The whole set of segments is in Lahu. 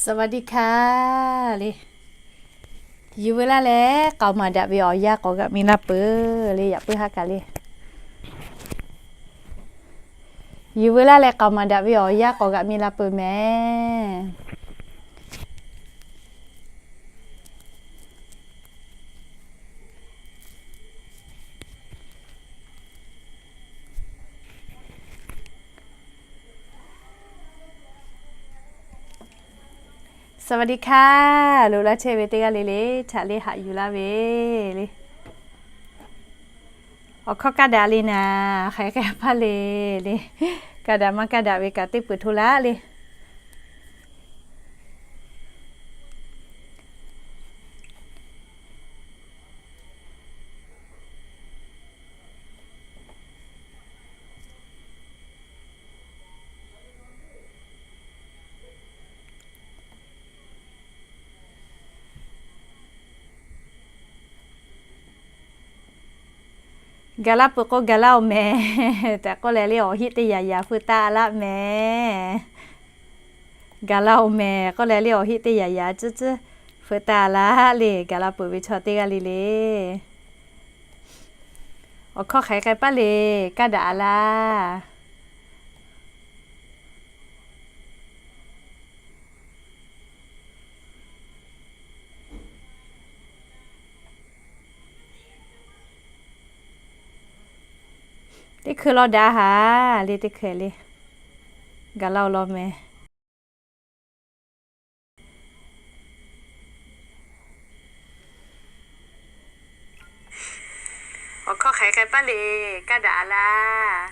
สวัสดีค่ะ le. Yuˬ veu laˇ leh k'aoˍ maˍ daꞈ ve awˬ yanˇ k'awꞈ g'aꞈ mi laˇ peuˬ le, yaꞈ puiˉ haˉ kaꞈ le. Yuˬ veu laˇ leh k'aoˍ maˍ daꞈ ve awˬ yanˇ k'awꞈ g'aꞈ mi laˇ peuˬ mehˍ. Saˍ vaˍ diˍ hkaˇ, loꞈ la chehˇ ve teˇ g'aˇ le le, htaꞈ le haꞈ yuˬ laˇ ve le. Awˬ hkawˇ kaˇ daꞈ le naˍ, hk'aˬ hk'e k'ai paˇ le le. Kaˇ daꞈ maˇ kaˇ daꞈ ve kaꞈ teˇ peuˬ hto laˇ le. Gaˬ laˇ peuˬ k'o gaˬ laˇ-oˬ mehˍ. Tehꞈ k'oˆ leh le awˬ heˆ teˇ yaꞈ yaꞈ feu taˆ laˇ mehˍ. Gaˬ laˇ-oˬ mehˍ k'oˆ leh le awˬ heˆ teˇ yaꞈ yaꞈ tcuhˉ tcuhˉ feu taˆ laˇ le. Gaˬ la peuˬ ve chaw teˇ g'aˇ le le, awˬ hkawˇ hk'aˬ hk'e k'ai paˇ le, kaˇ daꞈ-a laˇ. Teˇ hkui law daꞈ haˍ le, teˇ hkui le. Gaˬ laˇ-oˬ law mehˍ. Awˬ hkawˇ hk'aˬ hk'e k'ai paˇ le, kaˇ daꞈ-a laˇ.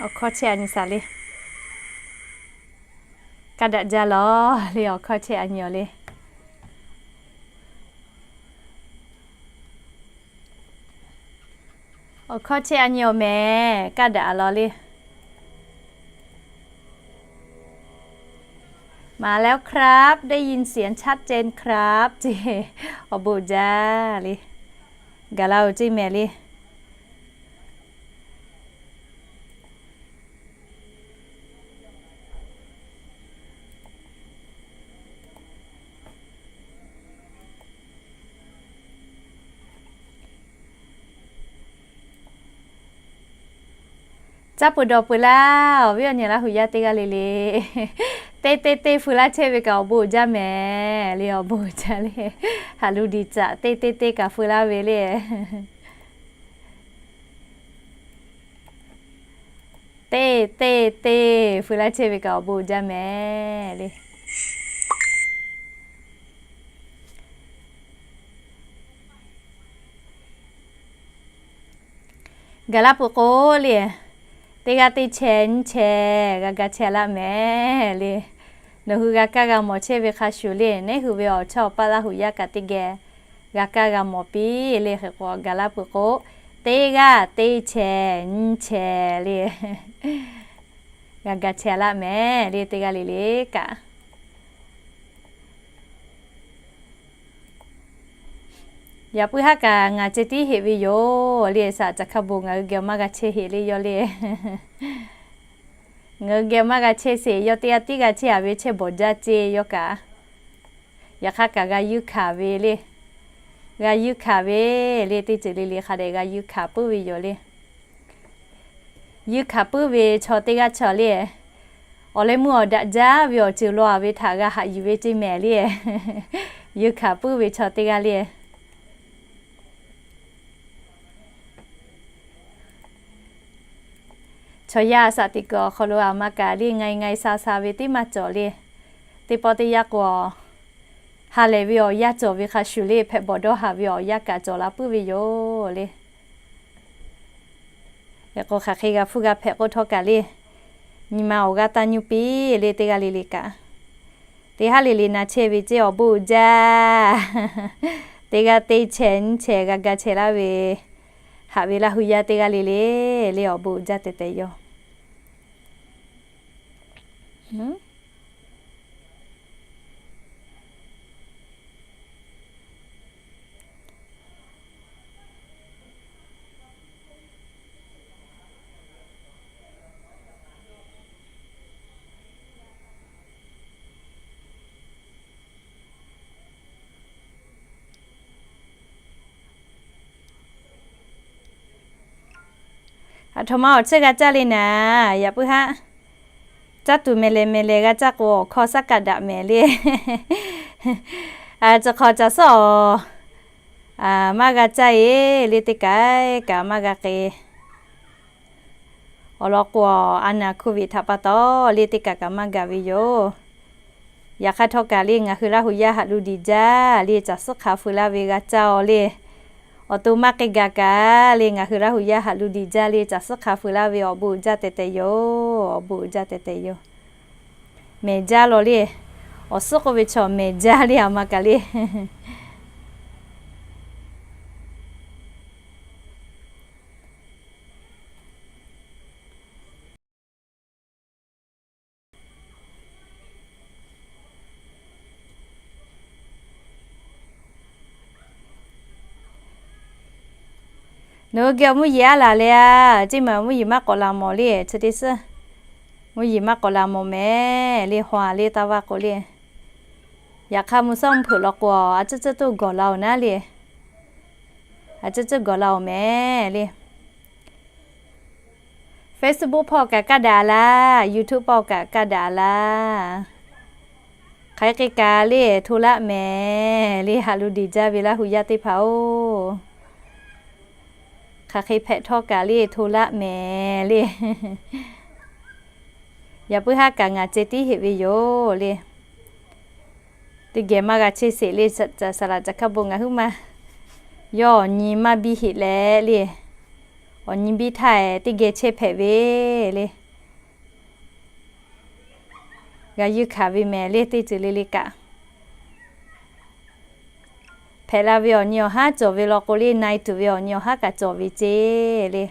Awˬ hkawˇ chehˇ a nyi saˍ le. Kaˇ daꞈ jaˇ lawˬ le, awˬ hkawˇ chehˇ a nyi awˬ le. Awˬ hkawˇ chehˇ a nyi awˬ mehˍ, kaˇ daꞈ-a law le. มาแล้วครับ ได้ยินเสียงชัดเจนครับ ceˇ, awˬ bon jaˇ le. Gaˬ laˇ-oˬ ceˇ mehˍ le. Caˇ peuˬ dawˬ peuˬ laˇ, awˬ viˉ awˬ nyi Laˇ hu yaˇ teˇ g'aˇ le le. Teˇ teˇ teˇ feu laˇ chehˇ ve kaꞈ awˬ bon jaˇ mehˍ le, awˬ bon jaˇ le. Haꞈ lu diˬ caꞈ teˇ teˇ teˇ kaꞈ feu laˇ ve le. Teˇ teˇ teˇ feu laˇ chehˇ ve kaꞈ awˬ bon jaˇ mehˍ le. Gaˬ laˇ peuˬ k'o le, teˇ g'aˇ teˇ chehˇ nyiˇ chehˇ g'a ga chehˇ laˇ mehˍ le. Nawˬ hui g'a kaˇ g'a mawˬ chehˇ ve hk'a shuˍ le, neˉ hui ve awˬ chawˇ awˬ paˇ Laˇ hu yaˇ kaꞈ teˇ geh g'a kaˇ g'a mawˬ piˇ le. Hk'e k'o gaˬ laˇ peuˬ k'o, teˇ g'aˇ teˇ chehˇ nyiˇ chehˇ le, g'a ga chehˇ laˇ mehˍ le, teˇ g'aˇ le le kaꞈ. Yaꞈ puiˉ haˉ kaꞈ ngaˬ ceh tiˉ heꞈ ve yoˬ le. Saꞈ caˬ hk'a bon ngaˬ hui geh maˇ g'a chehˇ heꞈ le yawˇ le. Ngaˬ hui geh maˇ g'a chehˇ sheˍ, yawˇ teˇ g'aˇ tiˉ g'a chehˇ-a ve chehˇ bawˬ jaˇ ceˇ yawˇ kaꞈ. Yaꞈ hk'aˇ kaꞈ g'a yuˇ hkanˍ ve le. G'a yuˇ hkanˍ ve le, teˇ ceuˬ le le hk'a dehꞈ g'a yuˇ hkanˍ puiˉ ve yoˬ le. Yuˇ hkanˍ puiˉ ve chaw teˇ g'aˇ chaw le, awˬ leh meuˇ awˬ daꞈ jaˇ ve awˬ ceuˬ law-a ve htaꞈ g'a haꞈ yuˬ ve ceˇ mehˍ le. Yuˇ hkanˍ puiˉ ve chaw teˇ g'aˇ le. Chaw yaˇ saꞈ teꞈ kuiˬ awˬ hk'aw lo a ma kaꞈ le, nga e nga e sha sha ve teˇ maˇ cawˬ le. Teˇ pawˆ teˇ yanˇ k'o, ha lehˬ ve awˬ yanˇ cawˬ ve hk'a shuˍ le, hpehꞈ bawˬ dawˇ haˍ ve awˬ yanˇ kaꞈ cawˬ la puiˉ ve yoˬ le. Hk'e k'o hk'aˬ hk'e g'a hpuˇ g'a hpehꞈ k'oˆ htawˇ kaꞈ le, nyi ma awˬ g'aˇ taˇ nyuˇ piˇ le, teˇ g'aˇ le le kaꞈ. Teˇ haˉ le le na chehˇ ve ceˇ awˬ bon uiˍ jaˇ. Teˇ g'aˇ teˇ chehˇ nyiˇ chehˇ g'a ga chehˇ laˇ ve, haꞈ ve Laˇ hu yaˇ teˇ g'aˇ le le, le awˬ bon uiˍ jaˇ tehꞈ tehꞈ yoˬ. Aˬ htoꞈ ma awˬ chehˇ g'a caˇ le naˍ, yaꞈ puiˉ haˉ. Caˇ tuˬ mehˍ lehˬ mehˍ lehˬ g'a caˇ k'o, awˬ hkawˇ saˉ kaꞈ daꞈ mehˍ le. Aˬ, chi hk'aw caˬ suhˉ awˬ maˇ g'a caˇ e le, teˇ kaˬ kaꞈ maˇ g'a k'e. Awˬ lawn k'o, a naˍ โควิด htaꞈ pa taw le, teˇ kaˬ kaꞈ maˇ gaˬ ve yoˬ. Yaꞈ hk'aˇ htawˇ kaꞈ le, ngaˬ hui Laˇ hu yaˇ haꞈ lu diˬ jaˇ le, caˬ suhˉ hk'a feu laˇ ve g'a caˇ aw le. Awˬ to maˇ k'e gaˬ kaꞈ le, ngaˬ hui Laˇ hu yaˇ haꞈ lu diˬ jaˇ le, caˬ suhˉ hk'a feu laˇ ve awˬ bon uiˍ jaˇ tehꞈ tehꞈ yoˬ. Awˬ bon uiˍ jaˇ tehꞈ tehꞈ yoˬ. Mehˍ jaˇ law le. Awˬ suhˉ k'oˆ ve chaw mehˍ jaˇ le, aˬ ma kaꞈ le. Nawˬ hui geh awˬ mvuhˇ yeˬ aˉ laˬ le a, ceˇ maˬ mvuhˇ yeˬ maˇ k'awꞈ laˬ mawˬ le, chi teˇ suhˉ. Mvuhˇ yeˬ maˇ k'awꞈ laˬ mawˬ mehˍ le, haw a le taˇ vaˇ k'o le. Yaꞈ hk'aˇ mvuhˇ suhˉ mvuhˇ hpeuꞈ law k'o, a ciˉ ciˉ toˇ gawˬ la oˬ naˉ le. A ciˉ ciˉ gawˬ la oˬ mehˍ le. Facebook hpawˇ kaꞈ kaˇ daꞈ a laˇ, YouTube hpawˇ kaꞈ kaˇ daꞈ a laˇ. Hk'aˬ hk'e kaꞈ le hto laˆ mehˍ le, haꞈ lu diˬ jaˇ ve Laˇ hu yaˇ teˇ hpaˍ oˬ. Hk'aˬ hk'e hpehꞈ htawˇ kaꞈ le hto laˆ mehˍ le. Yaꞈ puiˉ haˉ kaꞈ ngaˬ ceh tiˉ heꞈ ve yoˬ le. Teˇ geh maˇ g'a chehˇ sheˍ le, saˍ laꞈ caˬ hkaˇ bon ngaˬ huiˉ maˇ yawˇ awˬ nyi maˇ biˇ heꞈ leh le. Awˬ nyi biˇ htaˇ teˇ geh chehˇ hpehꞈ ve le. G'a yuˇ hkanˍ ve mehˍ le, teˇ ceuˬ le le kaꞈ. Hpehꞈ la ve awˬ nyi awˬ haˉ cawˬ ve law k'o le, na e tuˬ ve awˬ nyi awˬ haˉ kaꞈ cawˬ ve ceˇ le.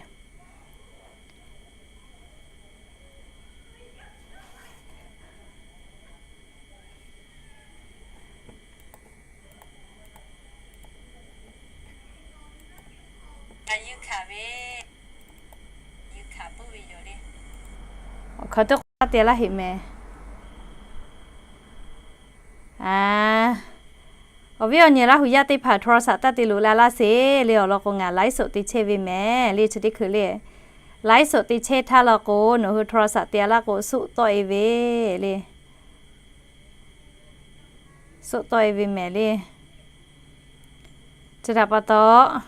Awˬ hk'aw teˇ k'o taˇ te laˇ heꞈ mehˍ. Awˬ viˉ awˬ nyi Laˇ hu yaˇ teˇ hpaˍ โทรศัพท์ taˇ te loꞈ la laˇ sheˍ le, awˬ lawn k'o ngaˬ ไลฟ์สด te chehˇ ve mehˍ le, chi teˇ hkui le. ไลฟ์สด te chehˇ htaˇ law k'o, nawˬ hui โทรศัพท์ te a laˇ k'o, suˆ tawˆ e ve le. Suˆ tawˆ e ve mehˍ le. Chi htaꞈ pa taw,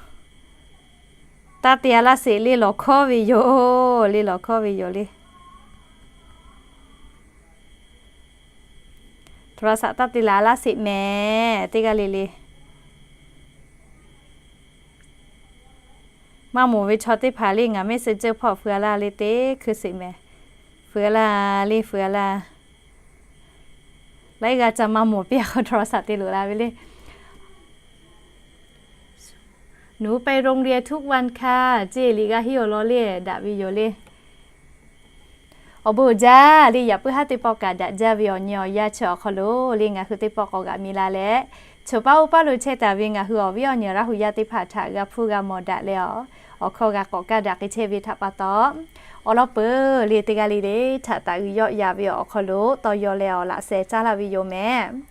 taˇ te a laˇ sheˍ le, lawˬ hkawˉ ve yoˬ le, lawˬ hkawˉ ve yoˬ le. โทรศัพท์ taˇ te laˬ laˇ sheˍ mehˍ, teˇ g'aˇ le le. Maˇ moˍ ve chaw teˇ hpaˍ le ngaˬ messenger hpawˇ feu a laˇ le, teˇ hkui sheˍ mehˍ. Feu a laˇ le, feu a laˇ. Laiˉ g'aˇ ca maˇ moˍ piˇ a k'o, โทรศัพท์ te loꞈ la ve le. หนูไปโรงเรียนทุกวันค่ะ ceˇ liꞈ g'a henˇ awˬ lawn le, daꞈ ve yoˬ le. Awˬ bon uiˍ jaˇ le, yaꞈ puiˉ haˉ teˇ pawˆ kaꞈ daꞈ jaˇ ve awˬ nyi awˬ yanˇ chi awˬ hk'aw lo le, ngaˬ hui teˇ pawˆ k'awꞈ g'aꞈ mi la leh, chawˬ paˉ oˇ paˉ lo chehˇ taˍ ve ngaˬ hui awˬ viˉ awˬ nyi Laˇ hu yaˇ teˇ hpaˍ htaꞈ g'a hpuˇ g'a mawˬ daꞈ leh, awˬ hkawˇ g'a k'awꞈ kaˇ daꞈ k'ai chehˇ ve htaꞈ pa taw, awˬ lawn peuˬ le teˇ g'aˇ le le htaꞈ taꞈ g'uiˬ yawˆ yan ve awˬ hk'aw lo tawˇ yaw leh awˬ laꞈ sheh caˉ laˇ ve yoˬ mehˍ.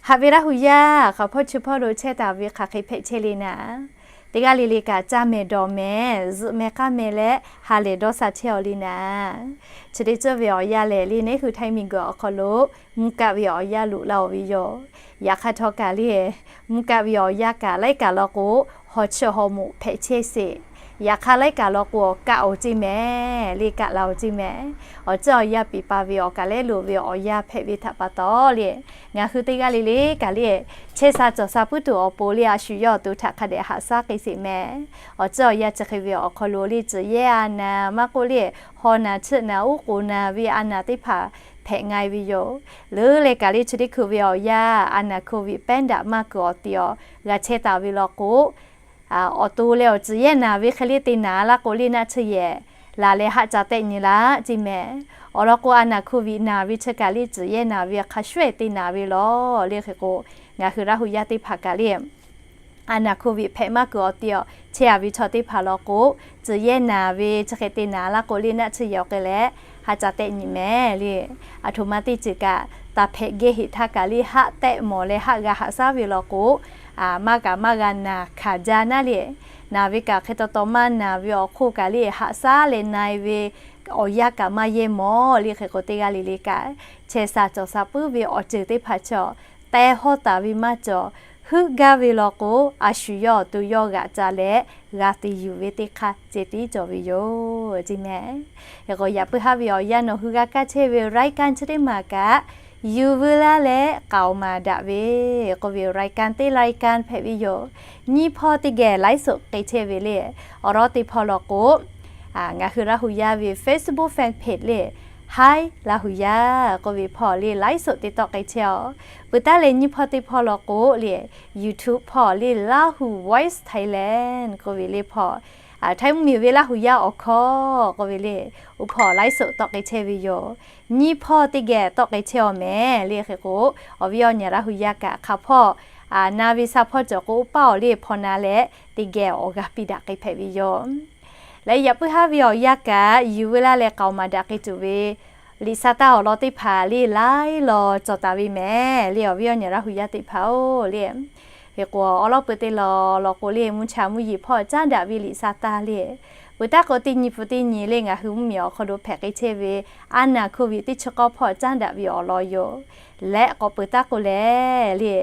Haꞈ ve Laˇ hu yaˇ hk'aˬ hpawˇ chi hpawˇ lo chehˇ taˍ ve hk'aˬ hk'e hpehꞈ chehˇ le naˍ, teˇ g'aˇ le le kaꞈ caˇ mehˍ dawˬ mehˍ, zuhꞈ mehˍ k'aˇ mehˍ leh ha lehˬ dawˇ sha chehˇ aw le naˍ. Chi teˇ ceuˬ ve awˬ yanˇ lehˬ le, neˉ hui Htaiˇ miˬguiˬ awˬ hk'aw lo mvuhˇ kaˆ ve awˬ yanˇ loꞈ la oˬ ve yoˬ. Yaꞈ hk'aˇ htawˇ kaꞈ le, mvuhˇ kaˆ ve awˬ yanˇ kaꞈ laiˉ kaꞈ law k'o, haw chiˇ haw moꞈ hpehꞈ chehˇ sheˍ. Yaꞈ hk'aˇ laiˉ kaꞈ law k'o, awˬ kaˆ oˬ ceˇ mehˍ le, kaˆ la oˬ ceˇ mehˍ. Awˬ ceuˬ awˬ yanˇ piˍ pa ve awˬ kaꞈ lehˉ loˍ ve awˬ yanˇ hpehꞈ ve htaꞈ pa taw le, ngaˬ hui teˇ g'aˇ le le kaꞈ le, chehˇ sha cawˬ sha puiˉ tuˬ awˬ pon le, a shu yawˇ awˬ to htaꞈ hk'a dehꞈ haꞈ shaˉ k'ai sheˍ mehˍ. Awˬ ceuˬ awˬ yanˇ chi hk'e ve awˬ hk'aw lo le, tcuhˬ yehˇ a naˍ maˇ k'oˆ le, haw naˍ chiˆ naˍ uˉ k'oˍ naˍ ve a naˍ teˇ hpaˍ hpehꞈ nga e ve yoˬ. Leuˉ leh kaꞈ le, chi teˇ hkui ve awˬ yanˇ a naˍ โควิด pehˉ daꞈ maˇ kuiˬ awˬ ti awˬ g'a chehˇ taˍ ve law k'o, awˬ to leh awˬ tcuhˬ yehˇ naˍ ve hk'e le te naˍ laˇ k'o le, naˆ tsuhˇ yehˬ laˬ leh haˆ ca tehˆ nyi laˇ ceˇ mehˍ. Awˬ lawn k'o, a naˍ โควิด naˍ ve chi kaꞈ le, tcuhˬ yehˇ naˍ ve hk'a shuˍ ehˉ te naˍ ve law le hk'e k'o, ngaˬ hui Laˇ hu yaˇ teˇ hpaˍ kaꞈ le, a naˍ โควิด hpehꞈ maˇ kuiˬ awˬ ti awˬ chehˇ a ve chaw teˇ hpaˍ law k'o, tcuhˬ yehˇ naˍ ve chi hk'e te naˍ laˇ k'o le, naˆ tsuhˇ yehˬ awˬ k'e leh haˆ ca tehˆ nyi mehˍ le. Aˬ htoꞈ ma teˇ ceuˬ kaꞈ taˍ hpehꞈ geh heꞈ htaˇ kaꞈ le, haˆ tehˆ mawˬ leh haˆ g'a haꞈ shaˉ ve law k'o, maˇ kaꞈ maˇ g'a naˬ hkanˍ jaˇ naˉ le. Naˬ ve kaꞈ hk'e taw taw maˇ naˬ ve awˬ hk'oˆ kaꞈ le, haꞈ shaˉ leh na-e ve awˬ yanˇ kaꞈ maˇ yehˇ mawˬ le. Hk'e k'o teˇ g'aˇ le le kaꞈ, chehˇ sha cawˬ sha puiˉ ve awˬ ceuˬ teˇ hpaˍ chaw teh hawˉ taˍ ve maˇ cawˬ. Heuˆ gaˇ ve law k'o, a shu yawˇ awˬ to yawˇ g'aꞈ ca leh g'a te yuˬ ve teˇ hk'aˇ ceh tiˉ cawˬ ve yoˬ ceˇ mehˍ. Hk'e k'o yaꞈ puiˉ haˉ ve awˬ yanˇ nawˬ hui g'a kaˇ chehˇ ve รายการ chi teˇ maˬ kaꞈ, yuˬ veu laˇ leh k'aoˍ maˍ daꞈ ve k'oˆ ve รายการ teˇ รายการ hpehꞈ ve yoˬ. Nyiˇ hpawˇ teˇ geh ไลฟ์สด k'ai chehˇ ve le. Awˬ lawn teˇ hpawˇ law k'o, ngaˬ hui Laˇ hu yaˇ ve Facebook fan page le, Hi Laˇ hu yaˇ k'oˆ ve hpawˇ le ไลฟ์สด te tawˆ k'ai chehˇ-oˬ. Peuˬ taˉ leh nyiˇ hpawˇ teˇ hpawˇ law k'o le, YouTube hpawˇ le Lahu Voice Thailand k'oˆ ve le hpawˇ, Htaiˇ mvuhˇmiˬ ve Laˇ hu yaˇ awˬ hkawˇ k'oˆ ve le, oˇ hpawˇ ไลฟ์สด tawˆ k'ai chehˇ ve yoˬ. Nyiˇ hpawˇ teˇ geh tawˆ k'ai chehˇ-oˬ mehˍ le. Hk'e k'o, awˬ viˉ awˬ nyi Laˇ hu yaˇ kaꞈ hk'a hpawˇ na ve sha hpawˇ cawˬ k'o, oˇ paˇ awˬ le hpaw na leh teˇ geh awˬ g'aˇ piˇ daꞈ k'ai hpehꞈ ve yoˬ. Leh yaꞈ puiˉ haˉ ve awˬ yanˇ kaꞈ yuˬ veu laˇ leh k'aoˍ maˍ daꞈ k'ai tuˬ ve liꞈ sa taˇ awˬ lawn teˇ hpaˍ le laiˉ law cawˬ taˍ ve mehˍ le. Awˬ viˉ awˬ nyi Laˇ hu yaˇ teˇ hpaˍ-oˬ le, hk'e k'o awˬ lawn peuˬ teˇ law law k'o le, mvuhˇ cha mvuhˇ yeˬ hpawˇ caˉ daꞈ ve liꞈ sa taˇ le. Peuˬ taˉ k'o teˇ nyi hpu teˇ nyi le ngaˬ hui mvuhˇmiˬ awˬ hk'aw lo hpehꞈ k'ai chehˇ ve aˉ naˬ โควิด teˇ chi k'awˇ hpawˇ caˉ daꞈ ve awˬ lawn yoˬ. Leh k'awꞈ peuˬ taˉ k'o le, le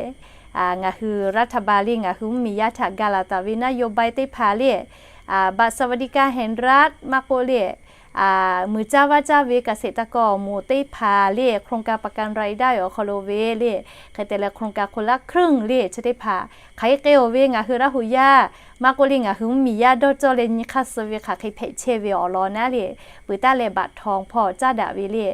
ngaˬ hui รัฐบาล le ngaˬ hui mvuhˇmiˬ yaˇ htaꞈ ga laˬ taˍ ve นโยบาย teˇ hpaˍ le, บัตรสวัสดิการแห่งรัฐ maˇ k'oˆ le, muiˬ caˇ vaˇ caˇ ve เกษตรกร moˍ teˇ hpaˍ le โครงการประกันรายได้ awˬ hk'aw lo ve le, hk'e te leh โครงการคนละครึ่ง le chi teˇ hpaˍ hk'aˬ hk'e k'ai-oˬ ve ngaˬ hui Laˇ hu yaˇ maˇ k'oˆ le ngaˬ hui mvuhˇmiˬ yaˇ dawˇ cawˇ leh nyi hk'aˇ suh ve hk'aˬ hk'e hpehꞈ chehˇ ve awˬ lawn naˉ le. Peuˬ taˉ leh บัตรทอง hpawˇ caˉ daꞈ ve le,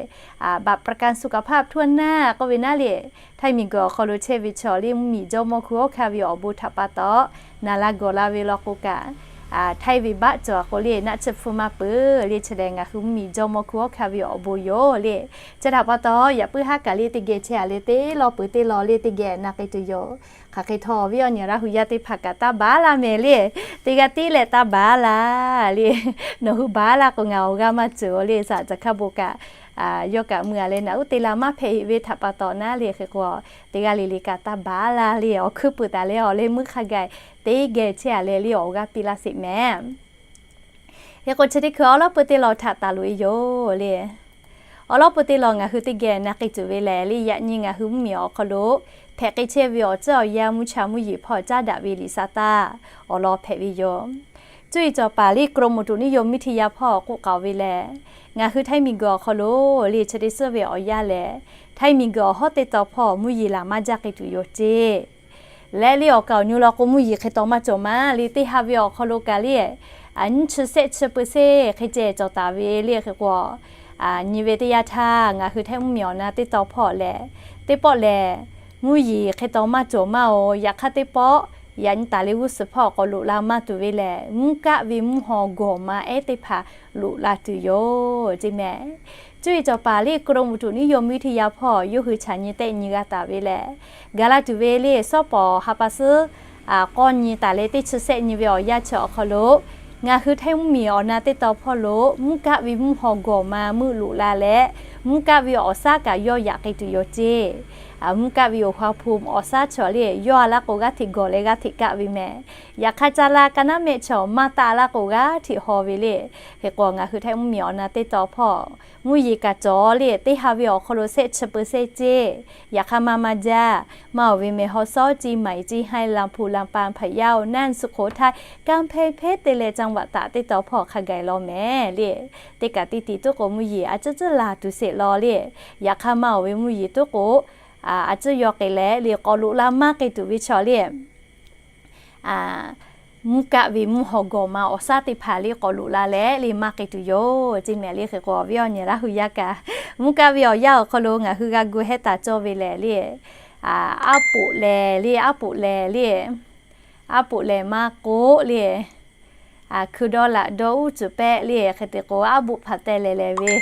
บัตรประกันสุขภาพทั่วหน้า k'oˆ ve naˉ le, Htaiˇ miˬguiˬ awˬ hk'aw lo chehˇ ve chaw le mvuhˇmiˬ jawˇmawˇ hkui awˬ hkanˇ ve awˬ bon htaꞈ pa taw, naˬ la gawˬ la ve law k'o kaꞈ, Htaiˇ ve baˆ cawˬ k'o le naˆ chi hpu maˇ peuˬ le. Chi lehˬ ngaˬ hui mvuhˇmiˬ jawˇmawˇ hkui awˬ hkanˇ ve awˬ bon yoˬ le. Chi htaꞈ pa taw yaꞈ puiˉ haˉ kaꞈ le teˇ geh chehˇ-a le teˇ law peuˬ teˇ law le teˇ geh na k'ai tuˬ yoˬ. Hk'aˬ hk'e htawˇ awˬ viˉ awˬ nyi Laˇ hu yaˇ teˇ hpaˍ kaꞈ taˇ baˬ laˇ mehˍ le. Teˇ g'aˇ tiˉ leh taˇ baˬ laˇ le. Nawˬ hui baˬ laˇ k'o ngaˬ awˬ g'aˇ maˇ ceuˬ-oˬ le. Saˍ caˬ hkaˇ bon kaꞈ yawˇ kaꞈ mui-a leh naꞈ uˉ te la maˇ hpehꞈ heˆ ve htaꞈ pa taw naˉ le. Hk'e k'o teˇ g'aˇ le le kaꞈ taˇ baˬ laˇ le. Awˬ hkuiˉ puiˍ taˍ leh awˬ leh meuˇ hk'a gaˬ teˇ geh chehˇ-a leh le awˬ g'aˇ piˇ laˇ sheˍ mehˍ. Hk'e k'o chi teˇ hkui awˬ lawn peuˬ teˇ law htaꞈ taˍ loꞈ-e yoˬ le. Awˬ lawn peuˬ teˇ law ngaˬ hui teˇ geh na k'ai tuˬ ve lehˬ le, yaꞈ nyi ngaˬ hui mvuhˇmiˬ awˬ hk'aw lo hpehꞈ k'ai chehˇ ve awˬ ceuˬ awˬ yanˇ mvuhˇ cha mvuhˇ yeˬ hpawˇ caˉ daꞈ ve liꞈ sa taˇ awˬ lawn hpehꞈ ve yoˬ. Cuˇ yiˍ cawˬ paˍ le กรมอุตุนิยมวิทยา hpawˇ k'oˆ k'aoˍ ve lehˬ, ngaˬ hui Htaiˇ miˬguiˬ awˬ hk'aw lo le chi teˇ suhˉ ve awˬ yanˇ lehˬ, Htaiˇ miˬguiˬ awˬ hawˉ teˇ taw hpawˇ mvuhˇ yeˬ laˬ maˇ jaˇ k'ai tuˬ yoˬ ceˇ. Leh le awˬ kaˍ awˬ nu law k'o mvuhˇ yeˬ hk'e taw maˇ cawˬ maˇ le. Teˇ ha ve awˬ hk'aw lo kaꞈ le nyiˇ chi sehˆ chi peuˬ seˇ hk'e ceh cawˬ taˍ ve le. Hk'e k'o nyi ve teˇ yanˇ htaˇ ngaˬ hui Htaiˇ mvuhˇmiˬ awˬ na teˇ taw hpawˇ lehˬ, teˇ pawˆ lehˬ mvuhˇ yeˬ hk'e taw maˇ cawˬ maˇ-oˬ. Yaꞈ hk'aˇ teˇ pawˆ yaꞈ nyi taˍ leh g'uˇ suhˍ hpawˇ k'awꞈ loꞈ la maˇ tuˬ ve lehˬ, mvuhˇ kaˆ ve mvuhˇ haw gawˬ ma ehˉ teˇ hpaˍ loꞈ la tuˬ yoˬ ceˇ mehˍ. Cuˇ yiˍ cawˬ paˍ le กรมอุตุนิยมวิทยา hpawˇ yawˇ hui chaꞈ nyi tehˆ nyi g'a taˍ ve lehˬ, gaˬ la tuˬ ve le sawˉ pawˍ ha pa suhˉ k'awˇ nyi taˍ leh teˇ chi sehˆ nyi ve awˬ yanˇ chi awˬ hk'aw lo ngaˬ hui Htaiˇ mvuhˇmiˬ awˬ na teˇ taw hpawˇ lo mvuhˇ kaˆ ve mvuhˇ haw gawˬ ma meuˆ loꞈ la leh, mvuhˇ kaˆ ve awˬ shaˉ kaꞈ yawˇ yaꞈ k'ai tuˬ yoˬ ceˇ. Mvuhˇ kaˆ ve awˬ ha hpu awˬ shaˉ chaw le yawˇ a laˇ k'o g'aˇ hteꞈ gawˬ leh g'aˇ hteꞈ kaˆ ve mehˍ. Yaꞈ hk'aˇ caˇ la ka naˉ mehˆ chaw maˇ taˆ laˇ k'o g'aˇ hteꞈ haw ve le. Hk'e k'o ngaˬ hui Htaiˇ mvuhˇmiˬ awˬ na teˇ taw hpawˇ mvuhˇ yeˬ kaꞈ cawˬ le teˇ ha ve awˬ hk'aw lo sehˆ chi peuˬ seˇ ceˇ. Yaꞈ hk'aˇ maˇ maˇ jaˇ, maˇ oˬ ve mehˍ haw sawˉ ceˇ maiˍ ceˇ haiˇ ลำพูน ลำปาง พะเยา น่าน สุโขทัย กำแพงเพชร te leh จังหวัดตาก teˇ taw hpawˇ hk'a gaˬ law mehˍ le. Teˇ kaꞈ teˇ tiꞈ tuˉ k'o mvuhˇ yeˬ a ciˉ ciˉ laˬ tuˬ sheˍ law le. Yaꞈ hk'aˇ maˇ oˬ ve mvuhˇ yeˬ tuˉ k'o a ciˉ yaw k'ai leh le k'awꞈ loꞈ la maˇ k'ai tuˬ ve chaw le mvuhˇ kaˆ ve mvuhˇ haw gawˬ ma awˬ shaˉ teˇ hpaˍ le k'awꞈ loꞈ la leh le maˇ k'ai tuˬ yoˬ ceˇ mehˍ le. Hk'e k'o awˬ viˉ awˬ nyi Laˇ hu yaˇ kaꞈ mvuhˇ kaˆ ve awˬ yanˇ awˬ hk'aw lo ngaˬ hui g'a gu hehˉ taˍ cawˇ ve lehˬ le, aˉ poꞈ lehˬ le, aˉ poꞈ lehˬ le, aˉ poꞈ lehˬ maˇ k'oˆ le, hkui dawˇ laꞈ dawˇ uˉ cuˬ pehˆ le. Hk'e te k'o aˉ boˆ hpaˍ teh lehˬ lehˬ ve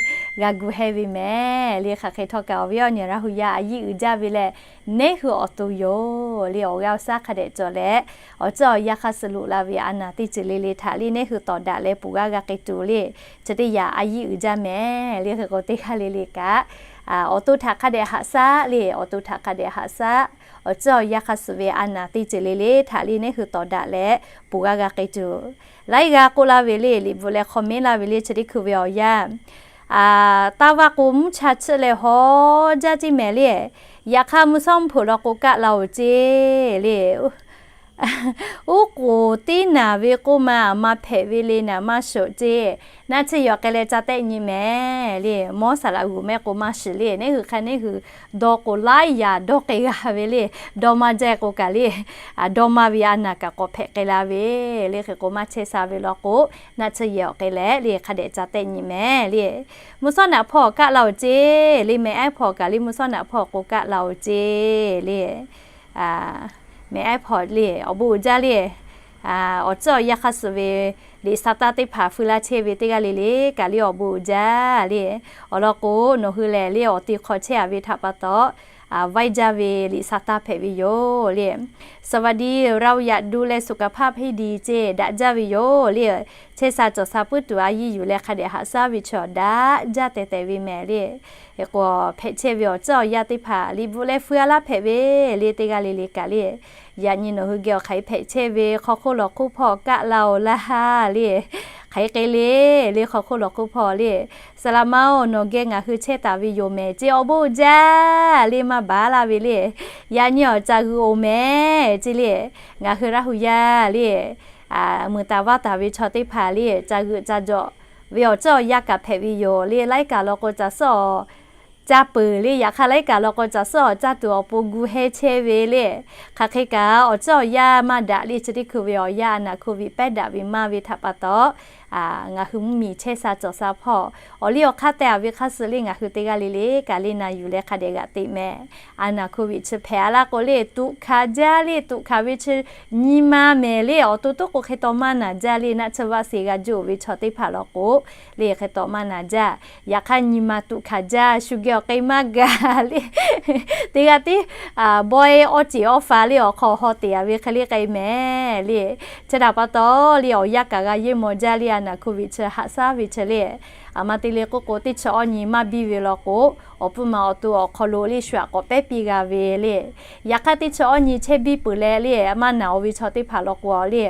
g'a gu hehˉ ve mehˍ le. Hk'aˬ hk'e htawˇ kaꞈ awˬ viˉ awˬ nyi Laˇ hu yaˇ a yiˉ uiˍ jaˇ ve lehˬ, neˉ hui awˬ to yoˬ le awˬ g'aˇ awˬ shaˉ hk'a dehꞈ cawˬ leh, awˬ ceuˬ awˬ yanˇ hk'a suh loꞈ la ve a naˬ teˇ ceuˬ le le htaꞈ le neˉ hui tawˍ daꞈ leh poˬ g'aˇ g'a k'ai tuˬ le, chi teˇ yanˇ a yiˉ uiˍ jaˇ mehˍ le. Hk'e k'o teˇ g'aˇ le le kaꞈ Awˬ to htaꞈ hk'a dehꞈ haꞈ shaˉ le, awˬ to htaꞈ hk'a dehꞈ haꞈ shaˉ. Awˬ ciˉ awˬ yanˇ hk'a suh ve a naˍ teˇ ceuˬ le le htaꞈ le neˇ hui tawˍ daꞈ leh ponˬ g'a g'a k'ai tuˬ, laiˉ g'aˇ k'oˆ laˇ ve le, liꞈ bvuhꞈ leh hk'aw mehˉ laˇ ve le, chi teˇ hkui ve awˬ yanˇ, taˇ vaˇ k'o mvuhˇ cha chiˆ leh haw jaˇ ceˇ mehˍ le. Yaꞈ hk'aˇ mvuhˇ shawˉ mvuhˇ hpeuꞈ law k'o kaˆ la-oˬ ceˇ le. Uˉ k'oˍ tiˉ naˬ ve k'oˆ ma, aˬ ma hpehꞈ ve le naˍ maˇ shoꞈ ceˇ. Naˆ tsuhˇ yehˬ awˬ hk'e leh ca tehˆ nyi mehˍ le. Mawˇ saˍ laꞈ g'uˬ mehˆ k'o maˇ shiˍ le. Neˇ hui hk'a neˇ hui dawˇ k'o laiˉ yaꞈ dawˇ k'ai g'a ve le. Dawˇ maˇ jaˇ k'o kaꞈ le, dawˇ maˇ ve a naˍ kaꞈ k'awꞈ hpehꞈ k'ai la ve le. Hk'e k'o maˇ chehˇ sha ve law k'o, naˆ tsuhˇ yehˬ awˬ hk'e leh le hk'a dehꞈ ca tehˆ nyi mehˍ le. Mvuhˇ shawˉ naꞈ hpawˇ kaˆ la-oˬ ceˇ le. Mehˍ ehˉ hpawˇ kaꞈ le mvuhˇ shawˉ naꞈ hpawˇ k'o kaˆ la-oˬ ceˇ le. Mehˍ ehˉ hpawˇ le awˬ bon uiˍ jaˇ le. Awˬ ciˉ awˬ yanˇ hk'a suh ve liꞈ sha taˇ teˇ hpaˍ feu laˇ chehˇ ve teˇ g'aˇ le le kaꞈ le awˬ bon uiˍ jaˇ le. Awˬ lawn k'o, nawˬ hui lehˬ le awˬ te hk'aw chehˇ a ve htaꞈ pa taw, vaiˇ jaˇ ve liꞈ sha taˇ hpehꞈ ve yoˬ le. สวัสดี เราอยากดูแลสุขภาพให้ดี ceˇ daꞈ jaˇ ve yoˬ le. Chehˇ sha cawˬ sha puiˉ tuˬ a yiˇ yuˬ leh hk'a dehꞈ haꞈ shaˉ ve chi awˬ daꞈ jaˇ teh teh ve mehˍ le. Hk'e k'o, hpehꞈ chehˇ ve awˬ ciˉ awˬ yanˇ teˇ hpaˍ liꞈ bvuhꞈ leh feu a laˇ hpehꞈ ve le teˇ g'aˇ le le kaꞈ le. Yaꞈ nyi nawˬ hui geh awˬ hk'aˬ hk'e hpehꞈ chehˇ ve hk'aw hk'oˆ lawˬ hk'oˆ hpawˇ kaˆ la-oˬ laˇ le. Hk'aˬ hk'e le le hk'aw hk'oˆ lawˬ hk'oˆ hpawˇ le. Saˍ laꞈ ma-oˬ, nawˬ geh ngaˬ hui chehˇ taˍ ve yoˬ mehˍ ceˇ, awˬ bon uiˍ jaˇ le maˇ baˬ laˇ ve le. Yaꞈ nyi awˬ ca g'uiˬ-oˬ mehˍ ceˇ le. Ngaˬ hui Laˇ hu yaˇ le, mui taˍ vaˇ taˍ ve chaw teˇ hpaˍ le ca g'uiˬ ca jawꞈ ve awˬ ciˉ awˬ yanˇ kaꞈ hpehꞈ ve yoˬ le. Laiˉ kaꞈ law k'o ca suhˉ awˬ caˇ peuˬ le. Yaꞈ hk'aˇ laiˉ kaꞈ law k'o ca suhˉ awˬ caˇ tuˬ awˬ pon gu heh chehˇ ve le. Hk'aˬ hk'e kaꞈ awˬ ciˉ awˬ yanˇ maˇ daꞈ le. Chi teˇ hkui ve awˬ yanˇ a naˍ hkoˍ viꞈ pehˉ daꞈ ve maˇ ve htaꞈ pa taw, ngaˬ hui mvuhˇ miˬ chehˇ sha cawˬ sha hpawˇ awˬ liˇ awˬ hk'aˇ teh a ve hk'aˇ suh le ngaˬ hui teˇ g'aˇ le le kaꞈ le na yuˬ leh hk'a dehꞈ g'aꞈ teꞈ mehˍ. A naˍ hkoˍ viꞈ chi hpehꞈ a laˇ k'o le tuꞈ hkanˍ jaˇ le, tuꞈ hkanˍ ve chi nyi ma mehˍ le. Awˬ to toˉ k'o hk'e taw maˇ naˬ jaˇ le. Naˆ tsuhˇ vaˆ se g'a juˇ ve chaw teˇ hpaˍ law k'o le hk'e taw maˇ naˬ jaˇ. Yaꞈ hk'aˇ nyi ma tuꞈ hkanˍ jaˇ, shu geh awˬ k'ai maˇ gaˬ le. Teˇ g'aˇ tiˉ bawehˇ awˇ ceˬ awˇ fa le awˬ hk'aw haw teꞈ a ve hk'e le k'ai mehˍ le. Chi htaꞈ pa taw le awˬ yanˇ kaꞈ g'a yehˇ maw jaˇ le. A naˍ hkoˍ viꞈ chi haꞈ shaˉ ve chi le, aˬ ma te le k'oˆ k'o teˇ chi awˇ nyi maˇ biˇ ve law k'o, awˬ puiˉ ma awˬ to awˬ hk'aw lo le shu aꞈ k'awꞈ pehˉ piˇ g'a ve le. Yaꞈ hk'aˇ teˇ chi awˇ nyi chehˇ biˇ peuˬ leh le maˇ naˬ-o ve chaw teˇ hpaˍ law k'o le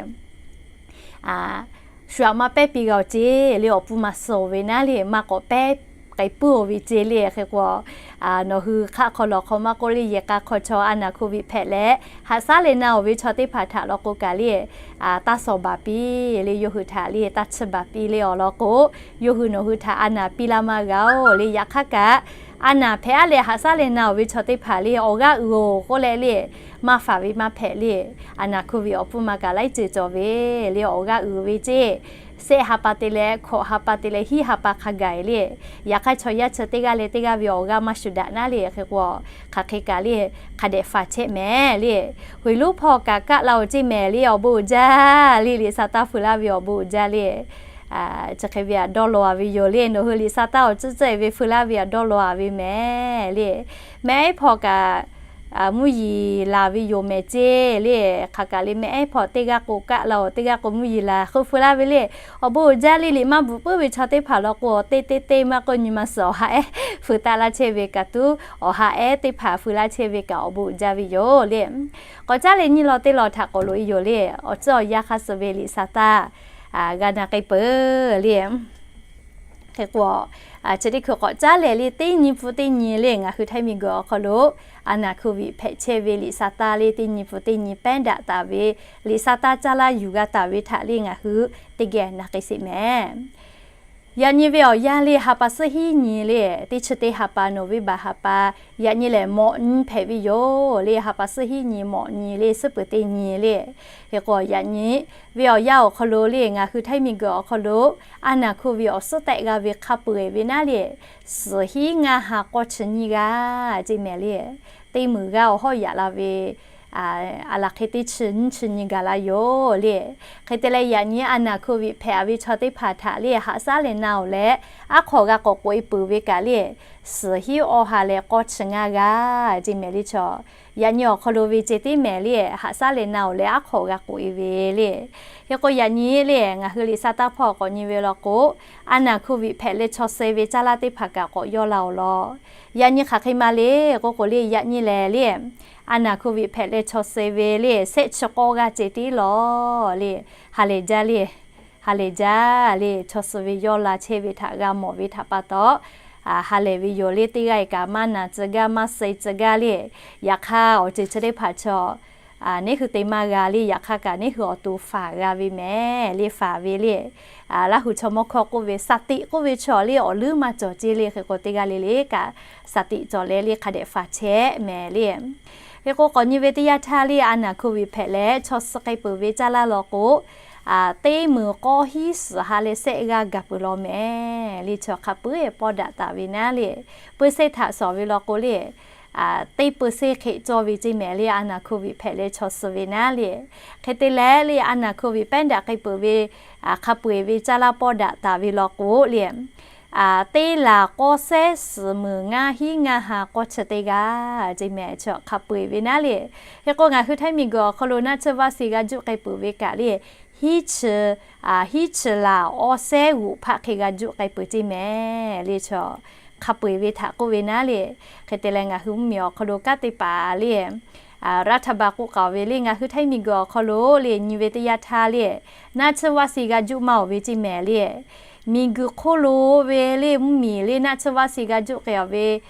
shu aꞈ maˇ pehˉ piˇ g'a-oˬ ceˇ le. Awˬ puiˉ ma suh-oˬ ve naˉ le maˇ k'awꞈ pehˉ k'ai puiˉ-oˬ ve ceˇ le. Hk'e k'o, nawˬ hui hk'aˆ hk'aw lawˬ hk'aw maˇ k'oˆ le yehˬ k'a hk'aw chaw a naˍ hkoˍ viꞈ hpehꞈ leh haꞈ shaˉ leh na-oˬ ve chaw teˇ hpaˍ htaꞈ law k'o kaꞈ le, taˇ shawˍ baˬ piˇ le, yawˇ hui htaꞈ le taˇ chiˇ baˬ piˇ le awˬ lawn k'o, yawˇ hui nawˬ hui htaꞈ a naˍ piˇ laˇ maˇ g'a-oˬ le. Yaꞈ hk'aˇ kaꞈ a naˍ hpehꞈ aˉ leh haꞈ shaˉ leh na-oˬ ve chaw teˇ hpaˍ le awˬ g'aˇ uiˍ-oˬ k'oˆ leh le maˇ faˍ ve maˇ hpehꞈ le. A naˍ hkoˍ viꞈ awˬ puiˉ ma kaꞈ laiˉ ceuˬ cawˬ ve le awˬ g'aˇ uiˍ ve ceˇ. Sehˆ ha pa te leh hkawꞈ ha pa te leh hiˉ ha pa hk'a gaˬ le. Yaꞈ hk'aˇ chaw yaˇ chi teˇ g'aˇ leh teˇ g'aˇ ve awˬ g'aˇ maˇ shuˍ daꞈ naˉ le. Hk'e k'o, hk'aˬ hk'e kaꞈ le hk'a dehꞈ faˍ chehˇ mehˍ le. Huiˍ lonˉ hpawˇ kaꞈ kaˆ la-oˬ ceˇ mehˍ le awˬ bon uiˍ jaˇ le. Liꞈ sha taˇ feu laˇ ve awˬ bon uiˍ jaˇ le. Chi hk'e ve aꞈ dawˇ law a ve yoˬ le. Nawˬ hui liꞈ sha taˇ awˬ tcuhˉ tcuhˉ-e ve feu laˇ ve aꞈ dawˇ law a ve mehˍ le. Mehˆ ehˉ hpawˇ kaꞈ mvuhˇ yeˬ laˬ ve yoˬ mehˍ ceˇ le. Hk'aˬ kaꞈ le mehˆ ehˉ hpawˇ teˇ g'aˇ k'o kaˆ la-oˬ, teˇ g'aˇ k'o mvuhˇ yeˬ laˬ k'oˆ feu laˇ ve le. Awˬ bon uiˍ jaˇ le. Liꞈ maˇ bvuhꞈ puiˉ ve chaw teˇ hpaˍ law k'o awˬ teˇ teˇ teˇ maˇ k'oˆ nyi ma suhˍ awˬ ha ehˉ feu taˆ laˇ chehˇ ve kaꞈ tuˉ awˬ ha ehˉ teˇ hpaˍ feu laˇ chehˇ ve kaꞈ awˬ bon uiˍ jaˇ ve yoˬ le. K'awꞈ caˉ leh nyiˇ law teˇ law htaꞈ k'awꞈ loꞈ-e yoˬ le. Awˬ tcuhˉ awˬ yanˇ hk'a suh ve liꞈ sha taˇ g'a na k'ai peuˬ le. Hk'e k'o, chi teˇ hkui k'awꞈ caˉ leh le teˇ nyi pun teˇ nyi le ngaˬ hui htaiˇ miˬguiˬ awˬ hk'aw lo a naˍ hkoˍ viꞈ hpehꞈ chehˇ ve liꞈ sha taˇ le teˇ nyi pun teˇ nyi pehˉ daꞈ taˍ ve liꞈ sha taˇ caˇ laˇ yuˬ g'a taˍ ve htaꞈ le ngaˬ hui teˇ geh na k'ai sheˍ mehˍ. Yaꞈ nyi ve awˬ yanˇ le ha pa suhˉ hiˉ nyi le, teˇ chi teˇ ha pa November ha pa, yaꞈ nyi lehˬ mawꞈ nyi hpehꞈ ve yoˬ le. Ha pa suhˉ hiˉ nyi mawꞈ nyi le suhˉ peuˬ teˇ nyi le. Hk'e k'o yaꞈ nyi ve awˬ yanˇ awˬ hk'aw lo le ngaˬ hui htaiˇ miˬguiˬ awˬ hk'aw lo a naˍ hkoˍ viꞈ awˬ suhˉ tehꞈ g'a ve hk'a peu-eˬ ve naˉ le, suhˍ hiˉ ngaˇ ha k'awˇ chi nyiˇ g'aˇ ceˇ mehˍ le. Teˇ meunˍ g'aˇ awˬ hawˉ yaꞈ la ve a laˬ hk'e teˇ chi nyiˇ chi nyi gaˬ la yoˬ le. Hk'e te leh, yaꞈ nyi a naˬ โควิด hpehꞈ ve chaw teˇ hpaˍ htaꞈ le haꞈ shaˉ leh na-oˬ leh, aˉ hk'aw g'a k'awꞈ k'oꞈ-e peuˬ ve kaꞈ le, suhˍ hinˉ awˇ ha leh k'awˇ chi ngaˇ g'aˇ ce mehˍ le chaw. Yaꞈ nyi awˬ hk'aw lo ve ceh tiˉ mehˍ le, haꞈ shaˉ leh na-oˬ leh aˉ hk'aw g'a k'oꞈ-e ve le. Hk'e k'o, yaꞈ nyi le ngaˬ hui liꞈ sha taˇ hpawˇ k'awꞈ nyi ve law k'o, a naˬ โควิด hpehꞈ leh chaw suh ve caˇ laˇ teˇ hpaˍ kaꞈ k'awꞈ yawˇ la-oˬ law. Yaꞈ nyi hk'aˬ hk'e ma le k'oˆ k'o le, yaꞈ nyi lehˬ le, a naˬ โควิด hpehꞈ leh chaw suh ve le shehˆ chi k'awˇ g'aˇ ceh tiˉ lawˬ le, ha lehˬ jaˇ le, ha lehˬ jaˇ le, chaw suh ve yawˇ la chehˇ ve htaꞈ g'a mawˬ ve htaꞈ pa taw, ha lehˬ ve yoˬ le. Teˇ g'aˇ-e kaꞈ maˇ naˬ tcuh gaˇ, maˇ suh tcuh gaˇ le. Yaꞈ hk'aˇ awˬ ceuˬ chi teˇ hpaˍ chaw neˉ hui te maˇ g'a le. Yaꞈ hk'aˇ kaꞈ neˉ hui awˬ to faˍ g'a ve mehˍ le, faˍ ve le. Laˇ hu chaw mawˇ hkawˇ k'oˆ ve สติ k'oˆ ve chaw le awˬ leuˉ maˇ cawˬ ce le. Hk'e k'o, teˇ g'aˇ le le kaꞈ สติ cawˬ leh le hk'a dehꞈ faˍ chehˇ mehˍ le. Hk'e k'o, k'awꞈ nyi ve teˇ yanˇ htaˇ le, a naˬ โควิด hpehꞈ leh chaw suh k'ai peuˬ ve caˇ laˇ law k'o, teˇ meunˍ k'awˇ hinˉ suhˍ ha leh shehˆ g'aˇ gaˬ peuˬ law mehˍ le. Chaw hk'a peu-eˬ pawˇ daꞈ taˍ ve naˉ le, เปอร์เซ็นต์ htaꞈ shawˍ ve law k'o le, teˇ เปอร์เซ็นต์ hk'e cawˇ ve ce mehˍ le, a naˬ โควิด hpehꞈ leh chaw suh ve naˉ le. Hk'e te leh le, a naˬ โควิด pehˉ daꞈ k'ai peuˬ ve hk'a peu-eˬ ve caˇ laˇ pawˇ daꞈ taˍ ve law k'o le, teˇ laˬ k'awˇ sehˉ suhˍ meunˍ ngaˇ hinˉ ngaˇ ha k'awˇ chi teˇ g'aˇ ce mehˍ, chaw hk'a peu-eˬ ve naˉ le. Hk'e k'o, ngaˬ hui Htaiˇ miˬguiˬ awˬ hk'aw lo naˆ tsuhˇ vaˆ se g'a juˆ k'ai peuˬ ve kaꞈ le, hiˉ chi, hiˉ chi laˬ awˇ sehˉ g'oꞈ hpaˆ hk'e g'a juˆ k'ai peuˬ ce mehˍ le, chaw hk'a peu-eˬ ve htaꞈ k'oˆ ve naˉ le. Hk'e te leh, ngaˬ hui mvuhˇmiˬ awˬ hk'aw lo kanˉ te paˍ le, รัฐบาล k'oˆ k'aoˍ ve le, ngaˬ hui Htaiˇ miˬguiˬ awˬ hk'aw lo le nyi ve teˇ yanˇ htaˇ le, naˆ tsuhˇ vaˆ se g'a juˆ maˇ-oˬ ve ce mehˍ le. Miˬguiˬ hk'oˆ lo ve le mvuhˇmiˬ le naˆ tsuhˇ vaˆ se g'a juˆ k'ai-oˬ ve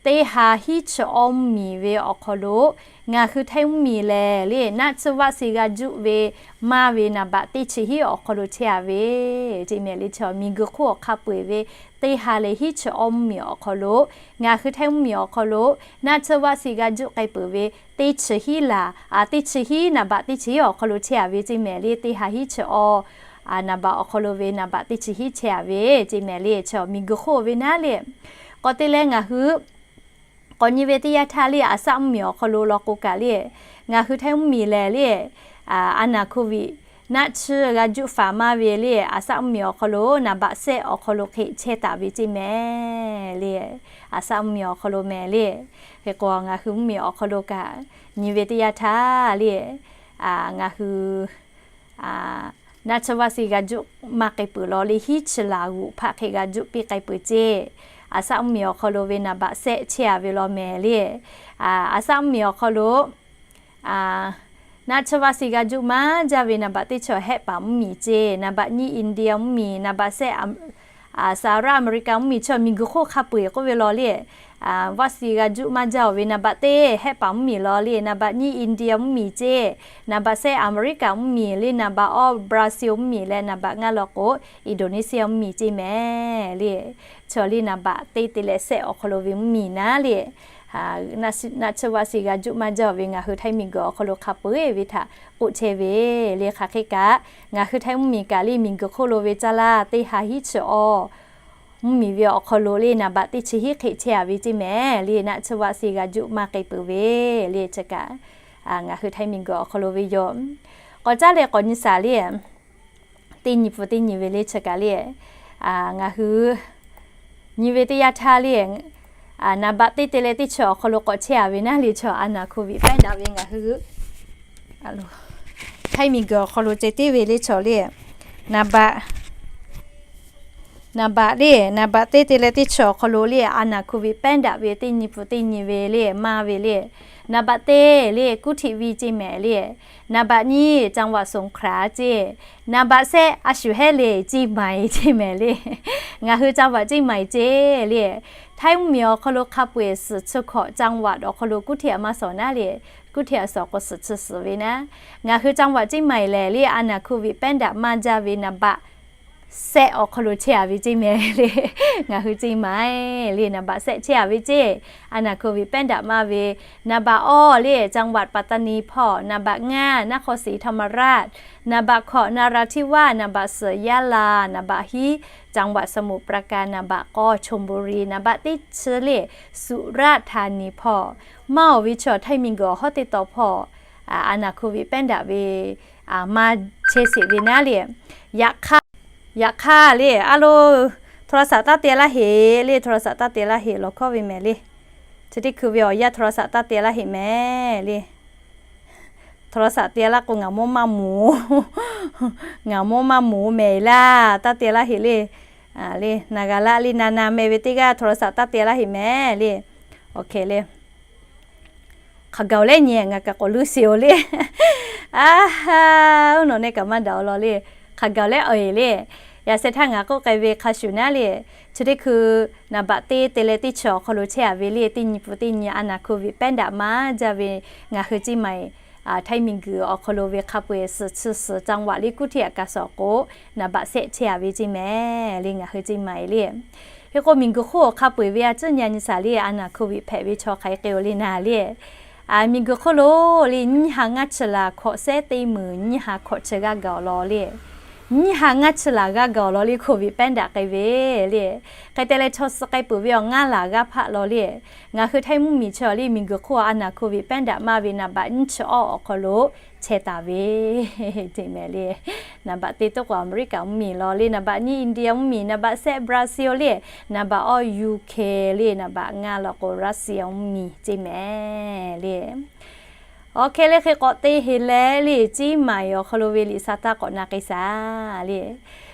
teˇ ha hiˉ chi awˇ mvuhˇmiˬ ve awˬ hk'aw lo, ngaˬ hui Htaiˇ mvuhˇmiˬ lehˬ le naˆ tsuhˇ vaˆ se g'a juˆ ve maˇ ve naˍ baꞈ teˇ chi hiˉ awˬ hk'aw lo chehˇ-a ve ce mehˍ le, chaw miˬguiˬ hk'oˆ awˬ hk'a peu-eˬ ve teˇ ha leh hiˉ chi awˇ mvuhˇmiˬ awˬ hk'aw lo, ngaˬ hui Htaiˇ mvuhˇmiˬ awˬ hk'aw lo naˆ tsuhˇ vaˆ se g'a juˆ k'ai peuˬ ve teˇ chi hiˉ laˬ, teˇ chi hiˉ naˍ baꞈ teˇ chi hiˉ awˬ hk'aw lo chehˇ-a ve ce mehˍ le, teˇ ha hiˉ chi awˇ naˍ baꞈ awˬ hk'aw lo ve naˍ baꞈ teˇ chi hiˉ chehˇ-a ve ce mehˍ le, chaw miˬguiˬ hk'oˆ ve naˉ le. K'awꞈ te leh ngaˬ hui k'awꞈ nyi ve teˇ yanˇ htaˇ le, Aˍsaˆ mvuhˇmiˬ awˬ hk'aw lo law k'o kaꞈ le, ngaˬ hui Htaiˇ mvuhˇmiˬ lehˬ le, a naˬ โควิด naˆ tsuhˇ g'a juˆ faˍ maˇ ve le, Aˍsaˆ mvuhˇmiˬ awˬ hk'aw lo naˍ baꞈ sehˆ awˬ hk'aw lo hk'e chehˇ taˍ ve ce mehˍ le, Aˍsaˆ mvuhˇmiˬ awˬ hk'aw lo mehˍ le. Hk'e k'o, ngaˬ hui mvuhˇmiˬ awˬ hk'aw lo kaꞈ nyi ve teˇ yanˇ htaˇ le, ngaˬ hui naˆ tsuhˇ vaˆ se g'a juˆ maˇ k'ai peuˬ law le, hiˉ chi laˬ g'oꞈ hpaˆ hk'e g'a juˆ piˇ k'ai peuˬ ce. Aˍsaˆ mvuhˇmiˬ awˬ hk'aw lo ve naˍ baꞈ sehˆ chehˇ-a ve law mehˍ le. Aˍsaˆ mvuhˇmiˬ awˬ hk'aw lo naˆ tsuhˇ vaˆ se g'a juˆ maˇ jaˇ ve naˍ baꞈ teˇ chi Hehˆ paˍ mvuhˇmiˬ ce, naˍ baꞈ nyiˇ India mvuhˇmiˬ, naˍ baꞈ sehˆ Saˍraˍ Aˍmeˍriˍkaˍ mvuhˇmiˬ, chaw miˬguiˬ hk'oˆ hk'a peu-eˬ k'oˆ ve law le, vaˆ se g'a juˆ maˇ jaˇ-oˬ ve naˍ baꞈ teˇ Hehˆ paˍ mvuhˇmiˬ law le, naˍ baꞈ nyiˇ India mvuhˇmiˬ ce, naˍ baꞈ sehˆ Aˍmeˍriˍkaˍ mvuhˇmiˬ le, naˍ baꞈ awˇ Brazil mvuhˇmiˬ leh naˍ baꞈ ngaˇ law k'o Indonesia mvuhˇmiˬ ce mehˍ le. Chaw le naˍ baꞈ teˇ te leh sehˆ awˬ hk'aw lo ve mvuhˇmiˬ naˉ le, naˆ tsuhˇ vaˆ se g'a juˆ maˇ jaˇ-oˬ ve ngaˬ hui Htaiˇ miˬguiˬ awˬ hk'aw lo hk'a peu-eˬ ve htaꞈ k'oˆ chehˇ ve le. Hk'aˬ hk'e kaꞈ, ngaˬ hui Htaiˇ mvuhˇmiˬ kaꞈ le miˬguiˬ hk'oˆ lo ve caˇ laˇ teˇ ha hiˉ chi awˇ mvuhˇmiˬ ve awˬ hk'aw lo le naˍ baꞈ teˇ chi hiˉ hk'e chehˇ-a ve ce mehˍ le, naˆ tsuhˇ vaˆ se g'a juˆ maˇ k'ai peuˬ ve le. Chi kaꞈ ngaˬ hui Htaiˇ miˬguiˬ awˬ hk'aw lo ve yoˬ. K'awꞈ caˉ leh k'awꞈ nyi shaˍ le, teˇ nyi pfuhˍ teˇ nyi ve le chi kaꞈ le, ngaˬ hui nyi ve teˇ yanˇ htaˇ le, naˍ baꞈ teˇ te leh teˇ chi awˬ hk'aw lo k'awꞈ chehˇ-a ve naˉ le, chaw a naˬ โควิด pehˉ daꞈ ve ngaˬ hui Htaiˇ miˬguiˬ awˬ hk'aw lo ceh tiˉ ve le chaw le, naˍ baꞈ naˍ baꞈ le, naˍ baꞈ teˇ te leh teˇ chi awˬ hk'aw lo le a naˬ โควิด pehˉ daꞈ ve teˇ nyi pfuhˍ teˇ nyi ve le maˇ ve le. Naˍ baꞈ teˇ le กรุงเทพ ce mehˍ le, naˍ baꞈ nyiˇ จังหวัดสงขลา ce, naˍ baꞈ sehˆ a shu hehˉ le เชียงใหม่ ce mehˍ le. Ngaˬ hui จังหวัดเชียงใหม่ ce le. Htaiˇ mvuhˇmiˬ awˬ hk'aw lo hk'a peu-eˬ suhˍ chi hkawꞈ จังหวัด awˬ hk'aw lo กรุงเทพ maˇ shawˍ naˉ le, กรุงเทพ a shawˍ k'o suhˍ chi suhˍ ve naˉ. Ngaˬ hui จังหวัดเชียงใหม่ lehˬ le a naˬ โควิด pehˉ daꞈ maˇ jaˇ ve naˍ baꞈ แซะ awˬ hk'aw lo chehˇ a ve ceˇ mehˍ le. Ngaˬ hui ceˇ maˍ le, นับเบอร์ แซะ chehˇ a ve ceˇ. อาณา โควิด แป้นดับ maˇ ve, นับเบอร์ awˇ le จังหวัดปัตตานี hpawˇ, นับเบอร์ ห้า นครศรีธรรมราช, นับเบอร์ หก นราธิวาส, นับเบอร์ สี่ ยะลา, นับเบอร์ ห้า จังหวัดสมุทรปราการ, นับเบอร์ เก้า ชลบุรี, นับเบอร์ เจ็ด ชื่อ สุราษฎร์ธานี hpawˇ. Maˇ awˬ ve chaw ไทย miˬguiˬ awˬ hawˉ teˇ taw hpawˇ อาณา โควิด แป้นดับ ve maˇ chehˇ sheˍ ve naˉ le. Yaꞈ hk'aˇ, yaꞈ hk'aˇ le, a lo, โทรศัพท์ taˇ te laˇ heꞈ le, โทรศัพท์ taˇ te laˇ heꞈ lawˬ hkawˇ ve mehˍ le. Chi teˇ hkui ve awˬ yanˇ โทรศัพท์ taˇ te laˇ heꞈ mehˍ le. โทรศัพท์ te laˇ k'o ngaˬ mawˇ maˇ moˍ, ngaˬ mawˇ maˇ moˍ mehˍ laˇ, taˇ te laˇ heꞈ le. Le, naˍ g'a laˇ le, na na meh ve teˇ g'aˇ โทรศัพท์ taˇ te laˇ heꞈ mehˍ le. Awˬ hkeh le, hk'aˬ gaˬ-oˬ leh nyi ngaˬ kaꞈ k'awꞈ luˇ sheˍ-oˬ le. A ha, oˇ nawˬ neh kaꞈ maˇ daꞈ-oˬ law le. Hk'aˬ gaˬ-oˬ leh awˬ eˬ le. Yaꞈ sheh htaˇ ngaˬ k'oˆ k'ai ve hk'a shuˍ naˉ le, chi teˇ hkui นับเบอร์ teˇ te leh teˇ chi awˬ hk'aw lo chehˇ a ve le, teˇ nyi pun teˇ nyi อาณา โควิด แป้นดับ maˇ jaˇ ve ngaˬ hui ceˇ maˍ-e, ไทย miˬguiˬ awˬ hk'aw lo ve hk'a peu-eˬ suhˍ chi suhˍ จังหวัด le kuˇ htiˇ aꞈ kaꞈ shawˍ k'o, นับเบอร์ แซะ chehˇ a ve ceˇ mehˍ le ngaˬ hui ceˇ maˍ-e le. Hk'e k'o miˬguiˬ hk'oˆ awˬ hk'a peu-eˬ ve a ciˉ nyi a nyi shaˍ le, อาณา โควิด hpehꞈ ve chaw hk'aˬ hk'e k'ai-oˬ le naˍ le. Miˬguiˬ hk'oˆ lo le nyiˇ ha ngaˇ chi laˬ hkawꞈ shehˉ teˇ meunˍ nyiˇ ha hkawꞈ chi g'aˇ gaˬ-oˬ law le. Nyiˇ ha ngaˇ chi laˬ g'aˇ gaˬ-oˬ law le โควิด แป้นดับ k'ai ve le. Hk'e te leh chaw suh k'ai peuˬ ve awˬ ngaˇ laˬ g'aˇ hpaˆ law le. Ngaˬ hui ไทย mvuhˇmiˬ chi awˬ le miˬguiˬ hk'oˆ อาณา โควิด แป้นดับ maˇ ve นับเบอร์ nyiˇ chi awˇ awˬ hk'aw lo chehˇ taˍ ve ceˇ mehˍ le. นับเบอร์ teˇ toˉ k'o อเมริกา mvuhˇmiˬ law le, นับเบอร์ nyiˇ อินเดีย mvuhˇmiˬ, นับเบอร์ แซะ บราซิล le, นับเบอร์ awˇ ยูเค le, นับเบอร์ ngaˇ law k'o รัสเซีย mvuhˇmiˬ ceˇ mehˍ le. Awˬ hkeh le hk'e k'awꞈ te heˍ leh le, ceˇ maˍ-e awˬ hk'aw lo ve liꞈ sha taˇ k'awꞈ na k'ai shaˍ le.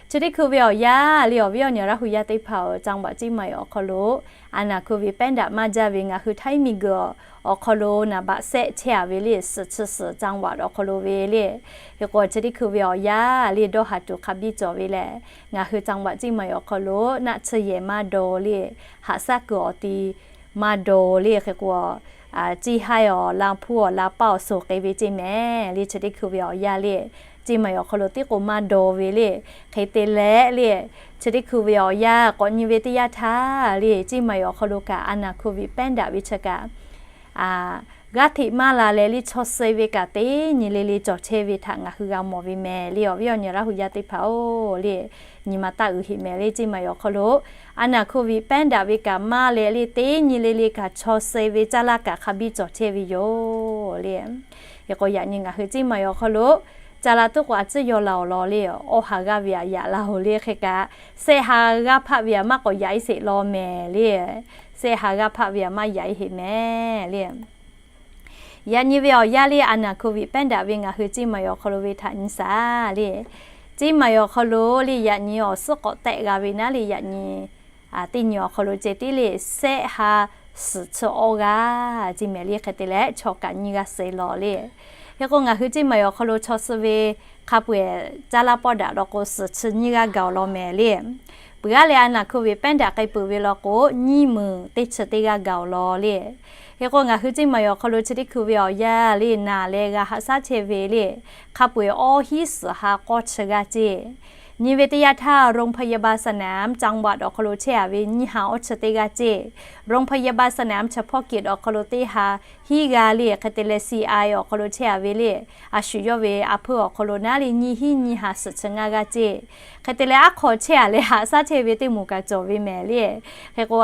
Chi teˇ hkui ve awˬ yanˇ le, awˬ viˉ awˬ nyi Laˇ hu yaˇ teˇ hpaˍ-oˬ, จังหวัด ceˇ maˍ-e awˬ hk'aw lo อาณา โควิด แป้นดับ maˇ jaˇ ve ngaˬ hui ไทย miˬguiˬ awˬ hk'aw lo นับเบอร์ แซะ chehˇ a ve le, suhˍ chi suhˍ จังหวัด awˬ hk'aw lo ve le. Hk'e k'o chi teˇ hkui ve awˬ yanˇ le, dawˇ haˍ tuˬ hk'a biˇ cawˬ ve lehˬ, ngaˬ hui จังหวัด ceˇ maˍ-e awˬ hk'aw lo naˆ chi yehˬ maˇ daw le, haꞈ shaˉ kuiˬ awˬ ti maˇ daw le. Hk'e k'o, ceˇ haiˇ awˬ, la hpuˇ awˬ, la paˇ awˬ suhˍ k'ai ve ceˇ mehˍ le. Chi teˇ hkui ve awˬ yanˇ le, ceˇ maˍ-e awˬ hk'aw lo teˇ k'o maˇ daw ve le. Hk'e te leh le, chi teˇ hkui ve awˬ yanˇ k'awꞈ nyi ve teˇ yanˇ htaˇ le, ceˇ maˍ-e awˬ hk'aw lo kaꞈ อาณา โควิด แป้นดับ ve chi kaꞈ g'aˇ hteꞈ maˇ la leh le, chaw suh ve kaꞈ teˇ nyi le le cawˬ chehˇ ve htaꞈ ngaˬ hui g'a mawˬ ve mehˍ le, awˬ viˉ awˬ nyi Laˇ hu yaˇ teˇ hpaˍ-oˬ le. Nyi ma taˇ uiˍ heˍ mehˍ le, ceˇ maˍ-e awˬ hk'aw lo อาณา โควิด แป้นดับ ve kaꞈ maˇ leh le, teˇ nyi le le kaꞈ chaw suh ve caˇ laˇ kaꞈ hk'a biˇ cawˬ chehˇ ve yoˬ le. Hk'e k'o yaꞈ nyi ngaˬ hui ceˇ maˍ-e awˬ hk'aw lo caˇ laˇ tuˉ k'o a ciˉ yaw laˬ-oˬ law le, awˇ ha g'aˇ ve aꞈ yaꞈ laˇ-oˬ le. Hk'e kaꞈ, shehˆ ha g'aˇ hpaˆ ve aꞈ maˇ k'awꞈ yaꞈ-e sheˍ law mehˍ le. Shehˆ ha g'aˇ hpaˆ ve aꞈ maˇ yaꞈ-e sheˍ mehˍ le. Yaꞈ nyi ve awˬ yanˇ le, อาณา โควิด แป้นดับ ve ngaˬ hui ceˇ maˍ-e awˬ hk'aw lo ve htaꞈ nyi shaˍ le. Ceˇ maˍ-e awˬ hk'aw lo le, yaꞈ nyi awˬ suhˉ k'awꞈ tehˆ g'a ve naˉ le, yaꞈ nyi teˇ nyi awˬ hk'aw lo ceh tiˉ le, shehˆ ha suhˍ chi awˇ g'aˇ ceˇ mehˍ le. Hk'e te leh chaw kaꞈ nyiˇ g'aˇ suh law le. Hk'e k'o ngaˬ hui ceˇ maˍ-e awˬ hk'aw lo chaw suh ve hk'a peu-eˬ caˇ laˇ pawˆ daꞈ law k'o, suhˍ chi nyiˇ g'aˇ gaˬ-oˬ law mehˍ le. Peuˬ aˉ leh อาณา โควิด แป้นดับ k'ai peuˬ ve law k'o, nyiˇ meunˍ teˇ chi teˇ g'aˇ gaˬ-oˬ law le. Hk'e k'o ngaˬ hui ceˇ maˍ-e awˬ hk'aw lo chi teˇ hkui ve awˬ yanˇ le, naˬ leh g'a haꞈ shaˉ chehˇ ve le, hk'a peu-eˬ awˇ hiˉ suhˍ ha k'awˇ chi g'aˇ ceˇ. Nyi ve teˇ yanˇ htaˇ โรงพยาบาลสนาม จังหวัด awˬ hk'aw lo chehˇ a ve nyiˇ ha awˇ chi teˇ g'aˇ ceˇ. โรงพยาบาลสนาม เฉพาะกิจ awˬ hk'aw lo teˇ ha hiˉ g'aˇ le. Hk'e te leh ซีไอ awˬ hk'aw lo chehˇ a ve le, a shu yawˇ ve a hpuiˇ awˬ hk'aw lo naˉ le, nyiˇ hiˉ nyiˇ ha suhˍ chi ngaˇ g'aˇ ceˇ. Hk'e te leh aˉ hk'aw chehˇ a leh haꞈ shaˉ chehˇ ve teˇ moˍ kaꞈ cawˬ ve mehˍ le. Hk'e k'o,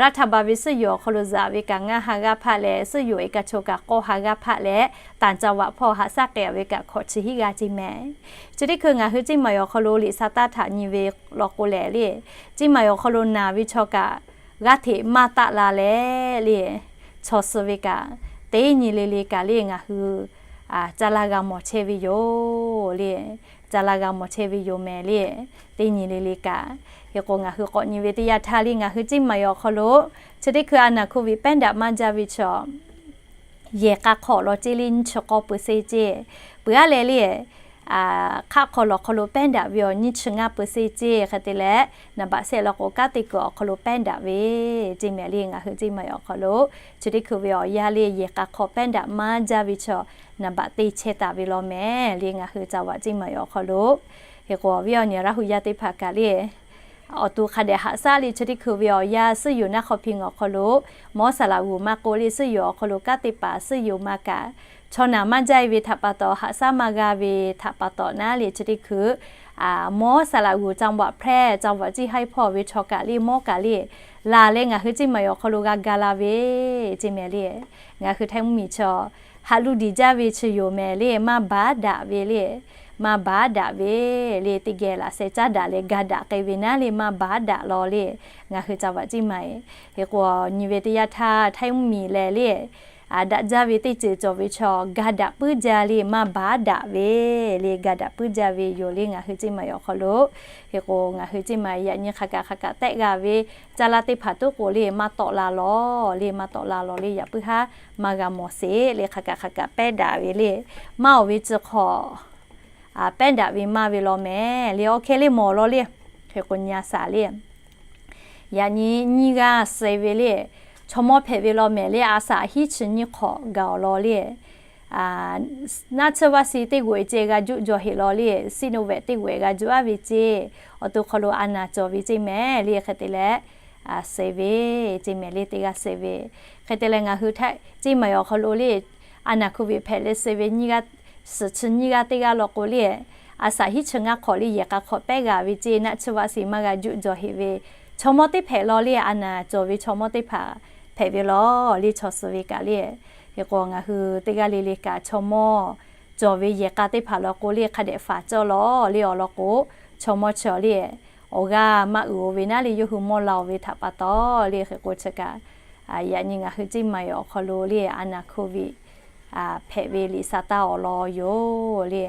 รัฐบาล ve suhˉ yoˬ awˬ hk'aw lo zuhꞈ ve kaꞈ ngaˇ ha g'aˇ hpaˆ leh, suhˉ yoˬ เอกชน kaꞈ k'awˇ ha g'aˇ hpaˆ leh, ต่างจังหวัด hpawˇ haꞈ shaˉ k'ai ve kaꞈ hkawꞈ chi hiˉ g'aˇ ceˇ mehˍ. Chi teˇ hkui ngaˬ hui ceˇ maˍ-e awˬ hk'aw lo liꞈ sha taˇ htaꞈ nyi ve law k'o lehˬ le, ceˇ maˍ-e awˬ hk'aw lo naˬ ve chaw kaꞈ g'aˇ hteꞈ maˇ taˆ la leh le, chaw suh ve kaꞈ teˇ nyi le le kaꞈ le ngaˬ hui caˇ laˇ g'a mawˬ chehˇ ve yoˬ le. Caˇ laˇ g'a mawˬ chehˇ ve yoˬ mehˍ le, teˇ nyi le le kaꞈ. Hk'e k'o ngaˬ hui k'awꞈ nyi ve teˇ yanˇ htaˇ le, ngaˬ hui ceˇ maˍ-e awˬ hk'aw lo chi teˇ hkui อาณา โควิด แป้นดับ maˇ jaˇ ve chaw yehˬ k'a hk'awꞈ law ceˇ le, nyiˇ chi k'awˇ เปอร์เซ็นต์ ceˇ. Peuˬ aˉ leh le, hk'aˆ hk'aw lawˬ hk'aw lo แป้นดับ ve awˬ nyiˇ chi ngaˇ เปอร์เซ็นต์ ceˇ. Hk'e te leh, นับเบอร์ แซะ law k'o kanˉ te kuiˬ awˬ hk'aw lo แป้นดับ ve ceˇ mehˍ le, ngaˬ hui ceˇ maˍ-e awˬ hk'aw lo chi teˇ hkui ve awˬ yanˇ le, yehˬ k'a hk'awꞈ แป้นดับ maˇ jaˇ ve chaw นับเบอร์ teˇ chehˇ taˍ ve law mehˍ le, ngaˬ hui จังหวัด ceˇ maˍ-e awˬ hk'aw lo Hk'e k'o, awˬ viˉ awˬ nyi Laˇ hu yaˇ teˇ hpaˍ kaꞈ le, awˬ to hk'a dehꞈ haꞈ shaˉ le chi teˇ hkui ve awˬ yanˇ, suhˉ yoˬ naˆ hk'aw hpi ngaˬ awˬ hk'aw lo mawˉ saˍ laꞈ g'uˬ maˇ k'oˆ le, suhˉ yoˬ awˬ hk'aw lo kanˉ teˇ hpaˍ suhˉ yoˬ ma kaꞈ, chaw naˬ maˇ jaˇ e ve htaꞈ pa taw, haꞈ shaˉ maˇ g'a ve htaꞈ pa taw naˉ le chi teˇ hkui, mawˉ saˍ laꞈ g'uˬ จังหวัดแพร่ จังหวัด Jiˇ haiˉ hpawˇ ve chaw kaꞈ le mawˉ kaꞈ le, laˬ leh ngaˬ hui Ceˇ maˍ yoˬ awˬ hk'aw lo g'a ga la ve ceˇ mehˍ le. Ngaˬ hui Htaiˇ mvuhˇ miˬ chaw haꞈ luˇ diˍ jaˇ ve chi yoˬ mehˍ le, maˇ baˉ daꞈ ve le. Maˇ baˉ daꞈ ve le, teˇ geh laꞈ sheh caˉ daꞈ leh ga daꞈ k'ai ve naˉ le, maˇ baˉ daꞈ law le. Ngaˬ hui จังหวัด Jiˇ maˍ e, hk'e k'o, nyi ve teˇ yanˇ htaˇ Htaiˇ mvuhˇ miˬ lehˬ le, daꞈ jaˇ ve teˇ ceuˬ cawˬ ve chaw ga daꞈ puiˉ jaˇ le, maˇ baˉ daꞈ ve le, ga daꞈ puiˉ jaˇ ve yoˬ le ngaˬ hui Ceˇ maˍ yoˬ awˬ hk'aw lo. Hk'e k'o, ngaˬ hui Ceˇ maˍ yaꞈ nyi hk'aˬ kaꞈ hk'aˬ kaꞈ tehˆ g'a ve, caˇ laˇ teˇ hpaˍ tuˉ k'o le maˇ tawˆ la law le, maˇ tawˆ la law le, yaꞈ puiˉ haˉ maˇ g'a mawˬ sheˍ le, hk'aˬ kaꞈ hk'aˬ kaꞈ pehˉ daꞈ ve le. Maˇ oˬ ve tcuh hk'awꞈ pehˉ daꞈ ve maˇ ve law mehˍ le, awˬ hkeh le mawˬ law le. Hk'e k'o, nyi a shaˍ le, yaꞈ nyi nyiˇ g'aˇ suh ve le, chaw mawˇ hpehꞈ ve law mehˍ le, a shaˍ hiˉ chi nyiˇ hk'awꞈ gaˬ awˬ law le. Naˆ tsuhˇ vaˆ shi teˇ g'oꞈ e ceh g'a juˆ jaw heꞈ law le, Sinovac teˇ g'oꞈ e g'a juˆ aˉ ve ceˇ, awˬ to hk'aw lo a naˍ cawˬ ve ceˇ mehˍ le. Hk'e te leh suh ve ceˇ mehˍ le, teˇ g'aˇ suh ve. Hk'e te leh ngaˬ hui Ceˇ maˍ yoˬ awˬ hk'aw lo le, a naˍ โควิด hpehꞈ leh suh ve nyiˇ g'aˇ, suhˍ chi nyiˇ g'aˇ teˇ g'aˇ law k'o le, a shaˍ hiˉ chi ngaˇ hk'awꞈ le yehˬ k'a hk'awꞈ pehˉ g'a ve ceˇ, naˆ tsuhˇ vaˆ shi maˇ g'a juˆ jaw heꞈ ve, chaw mawˇ teˇ hpehꞈ law le, a naˍ cawˬ ve chaw mawˇ teˇ hpaˍ hpehꞈ ve law le, chaw suh ve kaꞈ le. Hk'e k'o, ngaˬ hui teˇ g'aˇ le le kaꞈ chaw mawˇ cawˬ ve yehˬ k'a teˇ hpaˍ law k'o le, hk'a dehꞈ faˍ cawˇ law le. Awˬ lawn k'o, chaw mawˇ chi le awˬ g'aˇ maˇ uiˍ oˬ ve naˉ le, yawˇ hui mawˇ la oˬ ve htaꞈ pa taw le. Hk'e k'o, chi kaꞈ yaꞈ nyi ngaˬ hui Ceˇ maˍ yoˬ awˬ hk'aw lo le, a naˍ โควิด hpehꞈ ve liꞈ sa taˇ awˬ lawn yoˬ le.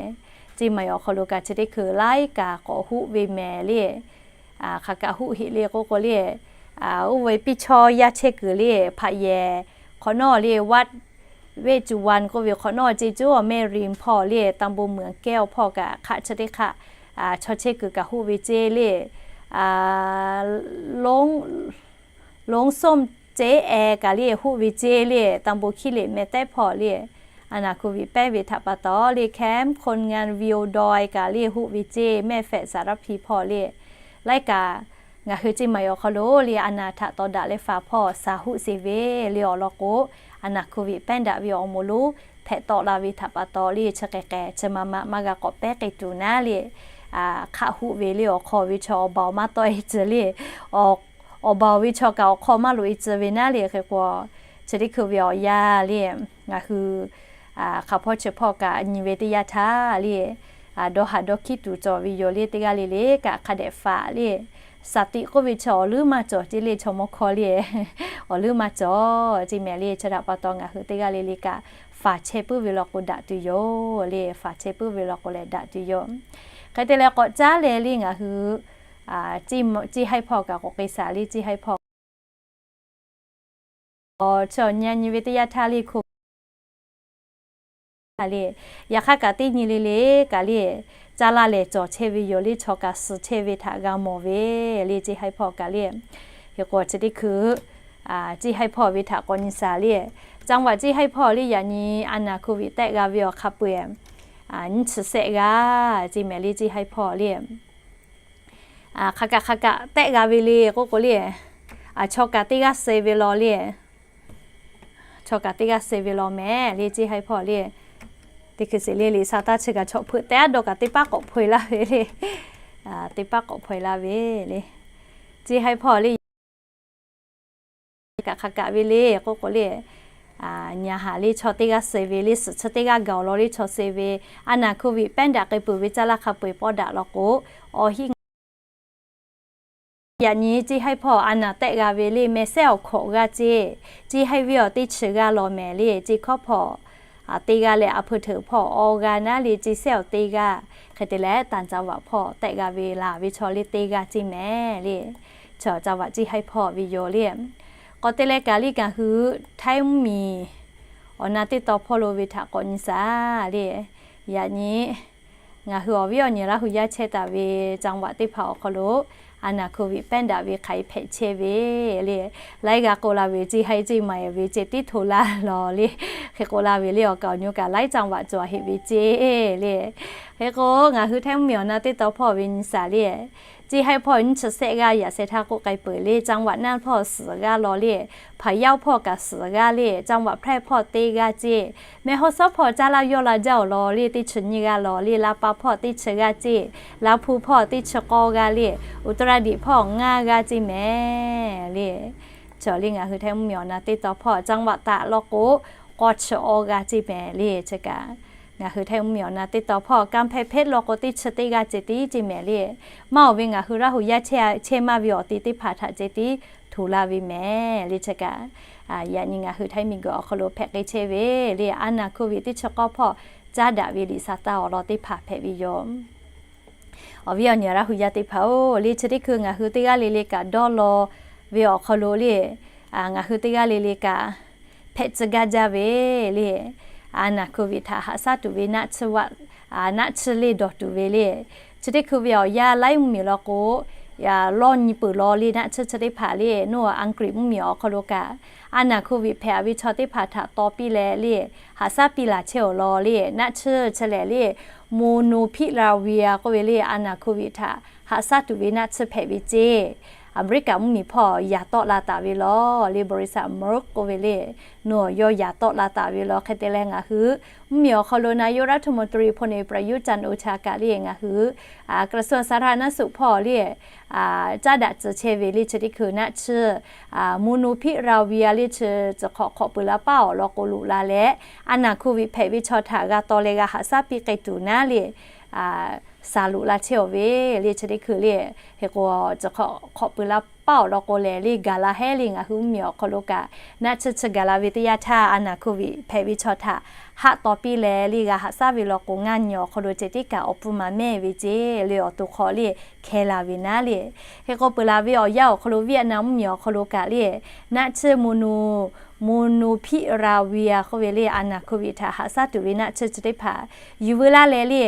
Ceˇ maˍ yoˬ awˬ hk'aw lo kaꞈ chi teˇ hkui laiˉ kaꞈ k'awꞈ huˆ ve mehˍ le. Hk'aˬ kaꞈ huˆ heꞈ le k'oˆ k'o le, oˇ ve piˇ chaw yaˇ chehˇ kuiˬ le, hpaꞈ yehˬ hk'awꞈ nawˉ le, วัดเวฬุวัน k'oˆ ve hk'awꞈ nawˉ ceˇ, เจ้าแม่ริม hpawˇ le, ตำบลเมืองแก้ว hpawˇ kaꞈ hk'aˆ chi teˇ hk'aˆ chaw chehˇ kuiˬ kaꞈ huˆ ve ceˇ le. โรงส้มเจ๊แอ kaꞈ le huˆ ve ceˇ le, ตำบลขี้เหล็ก แม่แต๊ hpawˇ le, a naˍ โควิด pehˉ ve htaꞈ pa taw le, แคมป์คนงานวิวดอย kaꞈ le huˆ ve ceˇ, แม่แฝก สารพี hpawˇ le. Laiˉ kaꞈ ngaˬ hui Ceˇ maˍ yoˬ awˬ hk'aw lo le, a naˍ htaꞈ taw daꞈ leh faˍ hpawˇ shaˍ huˆ sheˍ ve le. Awˬ lawn k'o, a naˍ โควิด pehˉ daꞈ ve awˬ moˍ lonˉ hpehꞈ tawˆ la ve htaꞈ pa taw le, chi k'ehˬ k'ehˬ chi ma ma maˇ g'a k'awꞈ pehˉ k'ai tuˬ naˉ le, hk'aˆ huˆ ve le. Awˬ hk'aw ve chaw awˬ baˬ awˬ maˇ tawˆ e tcuh le, awˬ baˬ ve chaw kaꞈ awˬ hk'aw maˇ loꞈ e tcuh ve naˉ le. Hk'e k'o, chi teˇ hkui ve awˬ yanˇ le, ngaˬ hui hk'aˬ hpawˇ chi hpawˇ kaꞈ nyi ve teˇ yanˇ htaˇ le, dawˇ haˍ dawˇ hkiˉ tuˬ cawˬ ve yoˬ le. Teˇ g'aˇ le le kaꞈ hk'a dehꞈ faˍ le, สติ k'oˆ ve chi awˬ leuˉ maˇ cawˬ ceˇ le, chaw mawˇ hkawˇ le, awˬ leuˉ maˇ cawˬ ceˇ mehˍ le. Chi htaꞈ pa taw ngaˬ hui teˇ g'aˇ le le kaꞈ faˍ chehˇ puiˉ ve law k'o daꞈ tuˬ yoˬ le, faˍ chehˇ puiˉ ve law k'o lehˬ daꞈ tuˬ yoˬ. Hk'e te leh k'awꞈ caˉ leh le ngaˬ hui Ceˇ haiˉ hpawˇ kaꞈ k'awꞈ k'ai shaˍ le, Ceˇ haiˉ hpawˇ chi awˬ nyi nyi ve teˇ yanˇ htaˇ le โควิด le, yaꞈ hk'aˇ kaꞈ teˇ nyi le le kaꞈ le, caˇ laˇ lehˬ cawˬ chehˇ ve yoˬ le, chaw kaꞈ suh chehˇ ve htaꞈ g'a mawˬ ve le, Ceˇ haiˉ hpawˇ kaꞈ le. Hk'e k'o chi teˇ hkui Ceˇ haiˉ hpawˇ ve htaꞈ k'awꞈ nyi shaˍ le, จังหวัด Ceˇ haiˉ hpawˇ le yaꞈ nyi a naˍ โควิด tehˆ g'a ve awˬ hk'a peu-eˬ nyiˇ chi shehˆ g'aˇ ceˇ mehˍ le, Ceˇ haiˉ hpawˇ le. Hk'aˬ kaꞈ hk'aˬ kaꞈ tehˆ g'a ve le k'oˆ k'o le, chaw kaꞈ teˇ g'aˇ suh ve law le, chaw kaꞈ teˇ g'aˇ suh ve law mehˍ le, Ceˇ haiˉ hpawˇ le. Teˇ hkui sheˍ le, liꞈ sa taˇ chi kaꞈ chaw hpeuꞈ tehˉ dawˇ kaꞈ teˇ paˉ k'awꞈ hpaw e laˇ ve le, teˇ paˉ k'awꞈ hpaw e laˇ ve le, Ceˇ haiˉ hpawˇ le. Kaꞈ hk'aˬ kaꞈ ve le k'oˆ k'o le, nyi haˍ le, chaw teˇ g'aˇ suh ve le, suhˍ chi teˇ g'aˇ gaˬ awˬ lawn le, chaw suh ve, a naˍ โควิด pehˉ daꞈ k'ai peuˬ ve caˇ laˇ hk'a peu-eˬ pawˆ daꞈ law k'o, awˬ hiˆ yaꞈ nyi Ceˇ haiˉ hpawˇ a naˍ tehˆ g'a ve le, meh sehˉ awˬ hkawꞈ g'aˇ ceˇ, Ceˇ haiˉ ve awˬ teˇ chi g'aˇ law mehˍ le, Ceˇ hkawˇ hpawˇ teˇ g'aˇ leh, a hpu hteꞈ hpawˇ awˬ g'aˇ naˉ le, Ceˇ sehˉ awˬ teˇ g'aˇ, hk'e te leh ต่างจังหวัด hpawˇ tehˆ g'a ve laˬ ve chaw le teˇ g'aˇ ceˇ mehˍ le, chaw จังหวัด Ceˇ haiˉ hpawˇ ve yoˬ le. K'awꞈ te leh kaꞈ le ngaˬ hui Htaiˇ mvuhˇ miˬ awˬ na teˇ taw hpawˇ lo ve htaꞈ k'awꞈ nyi shaˍ le. Yaꞈ nyi ngaˬ hui awˬ viˉ awˬ nyi Laˇ hu yaˇ chehˇ taˍ ve จังหวัด teˇ hpaˍ awˬ hk'aw lo a naˍ โควิด pehˉ daꞈ ve hk'aˬ hk'e hpehꞈ chehˇ ve le, laiˉ g'a k'oˆ la ve, Ceˇ haiˉ Ceˇ maiˍ ve ceh tiˉ hto laˇ law le, Hk'e k'o la ve le, awˬ kaˍ awˬ nyi kaꞈ laiˉ จังหวัด cawˬ heˆ ve ceˇ le. Hk'e k'o ngaˬ hui Htaiˇ mvuhˇmiˬ awˬ na teˇ taw hpawˇ ve nyi saˍ le, ceˇ haiˉ hpawˇ nyiˇ chi sehˆ g'aˇ yaꞈ sheh htaˇ k'oˆ k'ai peuˬ le, จังหวัด naˇ hpawˇ suhˍ g'aˇ law le, พะเยา hpawˇ kaꞈ suhˍ g'aˇ le, จังหวัด แพร่ hpawˇ teˇ g'aˇ ceˇ, แม่ฮ่องสอน hpawˇ caˇ laˇ yawˇ la jaˇ awˬ law le, teˇ chi nyiˇ g'aˇ law le, ลำปาง hpawˇ teˇ chi g'aˇ ceˇ, ลำพูน hpawˇ teˇ chi k'awˇ g'aˇ le, อุตรดิตถ์ hpawˇ ngaˇ g'aˇ ceˇ mehˍ le. Cawˬ le ngaˬ hui Htaiˇ mvuhˇmiˬ awˬ na teˇ taw hpawˇ จังหวัด taˆ law k'o, k'awˇ chi awˇ g'aˇ ceˇ mehˍ le chi kaꞈ. Ngaˬ hui Htaiˇ mvuhˇmiˬ awˬ na teˇ taw hpawˇ กำแพงเพชร law k'o, teˇ chi teˇ g'aˇ ceh tiˉ ceˇ mehˍ le. Maˇ oˬ ve ngaˬ hui Laˇ huˍ yaˇ chehˇ maˇ ve awˬ te teˇ hpaˍ htaꞈ ceh tiˉ hto laˇ ve mehˍ le chi kaꞈ. Yaꞈ nyi ngaˬ hui Htaiˇ miˬguiˬ awˬ hk'aw lo hpehꞈ k'ai chehˇ ve le, อาณา โควิด teˇ chi k'awˇ hpawˇ caˉ daꞈ ve liꞈ sa taˇ awˬ lawn teˇ hpaˍ hpehꞈ ve yoˬ. Awˬ viˉ awˬ nyi Laˇ huˍ yaˇ teˇ hpaˍ-oˬ, le chi teˇ hkui ngaˬ hui teˇ g'aˇ le le kaꞈ dawˇ law ve awˬ hk'aw lo le, ngaˬ hui teˇ g'aˇ le le kaꞈ hpehꞈ tcuh gaˇ jaˇ ve le. อาณา โควิด htaꞈ haꞈ shaˉ tuˬ ve naˆ tsuhˇ, naˆ tsuhˇ le dawˬ tuˬ ve le. Chi teˇ hkui ve awˬ yanˇ laiˉ mvuhˇmiˬ law k'o, lawˇ nyi peuˬ law le, naˆ tsuhˇ chi teˇ hpaˍ le, nawˬ Anˍgriˆ mvuhˇmiˬ awˬ hk'aw lo kaꞈ อาณา โควิด hpehꞈ ve chaw teˇ hpaˍ htaꞈ taw piˇ leh le, haꞈ shaˉ piˇ laˬ chehˇ awˬ law le, naˆ tsuhˇ chi lehˬ le, Molnupiravir k'oˆ ve le, อาณา โควิด htaꞈ haꞈ shaˉ tuˬ ve naˆ tsuhˇ hpehꞈ ve ceˇ. Aˍmeˍriˆkaꞈ mvuhˇmiˬ hpawˇ yaꞈ tawˆ la taˍ ve law le, บริษัท Merck k'oˆ ve le, nawˬ yawˇ yaꞈ tawˆ la taˍ ve law. Hk'e te leh ngaˬ hui mvuhˇmiˬ awˬ hk'aw lo นายกรัฐมนตรี พลเอกประยุทธ์ จันทร์โอชา kaꞈ le ngaˬ hui กระทรวงสาธารณสุข hpawˇ le caˉ daꞈ tcuh chehˇ ve le, chi teˇ hkui naˆ tsuhˇ Molnupiravir le chi tcuh hk'awꞈ hk'awꞈ peuˬ la paˉ awˬ lawn k'o loꞈ la leh, อาณา โควิด hpehꞈ ve chaw htaꞈ g'a taw leh g'a haꞈ shaˉ piˇ k'ai tuˬ naˉ le, shaˍ loꞈ la chehˇ awˬ ve le, chi teˇ hkui le. Hk'e k'o, tcuh hk'awꞈ hk'awꞈ peuˬ la paˉ awˬ lawn k'o lehˬ le, gaˬ la hehˉ le ngaˬ hui mvuhˇmiˬ awˬ hk'aw lo kaꞈ naˆ tsuhˇ chi gaˬ la ve teˇ yanˇ htaˇ อาณา โควิด hpehꞈ ve chaw htaꞈ haˆ taw piˇ leh le g'a haꞈ shaˉ ve law k'o, ngaˇ nyi awˬ hk'aw lo ceh tiˉ kaꞈ awˬ pfuhˇ ma mehˇ ve ceˇ le, awˬ to hk'aw le hkeh la ve naˉ le. Hk'e k'o peuˬ la ve awˬ yanˇ awˬ hk'aw lo Vietnam mvuhˇmiˬ awˬ hk'aw lo kaꞈ le naˆ tsuhˇ Molnu, Molnupiravir k'oˆ ve le, อาณา โควิด htaꞈ haꞈ shaˉ tuˬ ve naˆ tsuhˇ chi teˇ hpaˍ yuˬ veu laˇ leh le,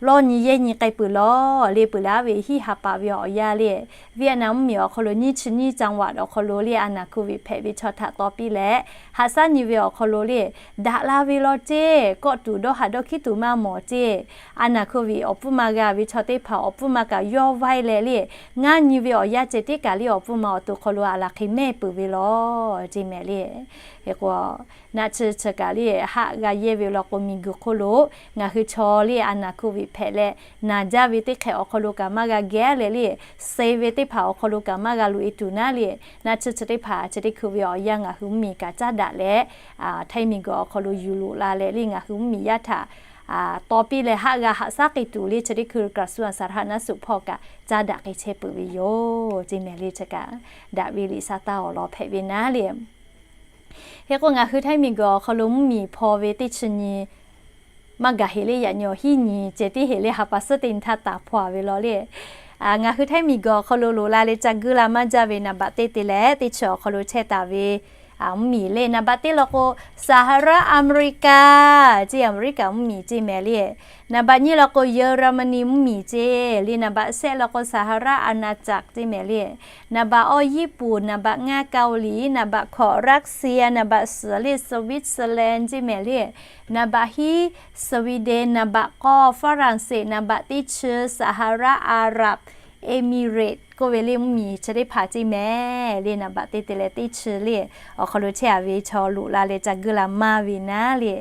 lawˇ nyi yehˇ nyi k'ai peuˬ law le, peuˬ la ve hiˆ ha pa ve awˬ yanˇ le, Vietnam mvuhˇmiˬ awˬ hk'aw lo nyiˇ chi nyiˇ จังหวัด awˬ hk'aw lo le อาณา โควิด hpehꞈ ve chaw htaꞈ taw piˇ leh, haꞈ shaˉ nyi ve awˬ hk'aw lo le, daꞈ la ve law ceˇ, kawˆ tuˬ dawˇ haꞈ dawˇ hkiˉ tuˬ maˇ mawˬ ceˇ. อาณา โควิด awˬ pfuhˇ ma g'a ve chaw teˇ hpaˍ awˬ pfuhˇ ma kaꞈ yawˇ vaiˇ leh le, ngaˇ nyi ve awˬ yanˇ ceh tiˉ kaꞈ le awˬ pfuhˇ ma awˬ to hk'aw lo aˬ laˬ hk'e mehˇ peuˬ ve law ceˇ mehˍ le. Hk'e k'o, naˆ tsuhˇ chi kaꞈ le haˆ g'a yehˇ ve law k'o, miˬguiˬ hk'oˆ lo ngaˬ hui chaw le อาณา โควิด hpehꞈ leh naˬ jaˇ ve teˇ hk'ehꞈ awˬ hk'aw lo kaꞈ maˇ g'a geh leh le, suh ve teˇ hpaˍ awˬ hk'aw lo kaꞈ maˇ g'a loꞈ e tuˬ naˉ le, naˆ tsuhˇ chi teˇ hpaˍ chi teˇ hkui ve awˬ yanˇ ngaˬ hui mvuhˇmiˬ kaꞈ caˉ daꞈ leh, Htaiˇ miˬguiˬ awˬ hk'aw lo yuˬ loꞈ la leh le ngaˬ hui mvuhˇmiˬ yaˇ htaꞈ taw piˇ leh haˆ g'a haꞈ shaˉ k'ai tuˬ le, chi teˇ hkui กระทรวงสาธารณสุข hpawˇ kaꞈ caˉ daꞈ k'ai chehˇ peuˬ ve yoˬ ceˇ mehˍ le. Chi kaꞈ daꞈ ve liꞈ sa taˇ awˬ lawn hpehꞈ ve naˉ le. Hk'e k'o ngaˬ hui Htaiˇ miˬguiˬ awˬ hk'aw lo mvuhˇmiˬ hpaw ve teˇ chi nyi maˇ gaˬ heˆ le, yaꞈ nyi awˬ hiˉ nyi ceh tiˉ heˆ le, ha pa suhˉ teˇ nyi htaˇ taˍ hpaw ve law le. Ngaˬ hui Htaiˇ miˬguiˬ awˬ hk'aw lo loꞈ la leh ca guˇ la maˇ jaˇ ve นับเบอร์ teˇ te leh teˇ chi awˬ hk'aw lo chehˇ taˍ ve mvuhˇmiˬ le, นับเบอร์ teˇ law k'o, Sahara America ceˇ, Aˍmeˍriˆkaꞈ mvuhˇmiˬ ceˇ mehˍ le. นับเบอร์ nyiˇ law k'o, Germany mvuhˇmiˬ ceˇ le. นับเบอร์ shehˆ law k'o, Sahara อาณาจักร ceˇ mehˍ le. นับเบอร์ awˇ, Yiˇpuˍ, นับเบอร์ ngaˇ, เกาหลี, นับเบอร์ hkawꞈ, Russia, นับเบอร์ suhˍ le, Switzerland ceˇ mehˍ le. นับเบอร์ hiˉ, Sweden, นับเบอร์ k'awˇ, ฝรั่งเศส, นับเบอร์ teˇ chi, Sahara Arab Emirates k'oˆ ve le mvuhˇmiˬ chi teˇ hpaˍ ceˇ mehˍ le. นับเบอร์ teˇ te leh teˇ chi le awˬ hk'aw lo chehˇ a ve chaw loꞈ la leh ca guˇ la maˇ ve naˉ le.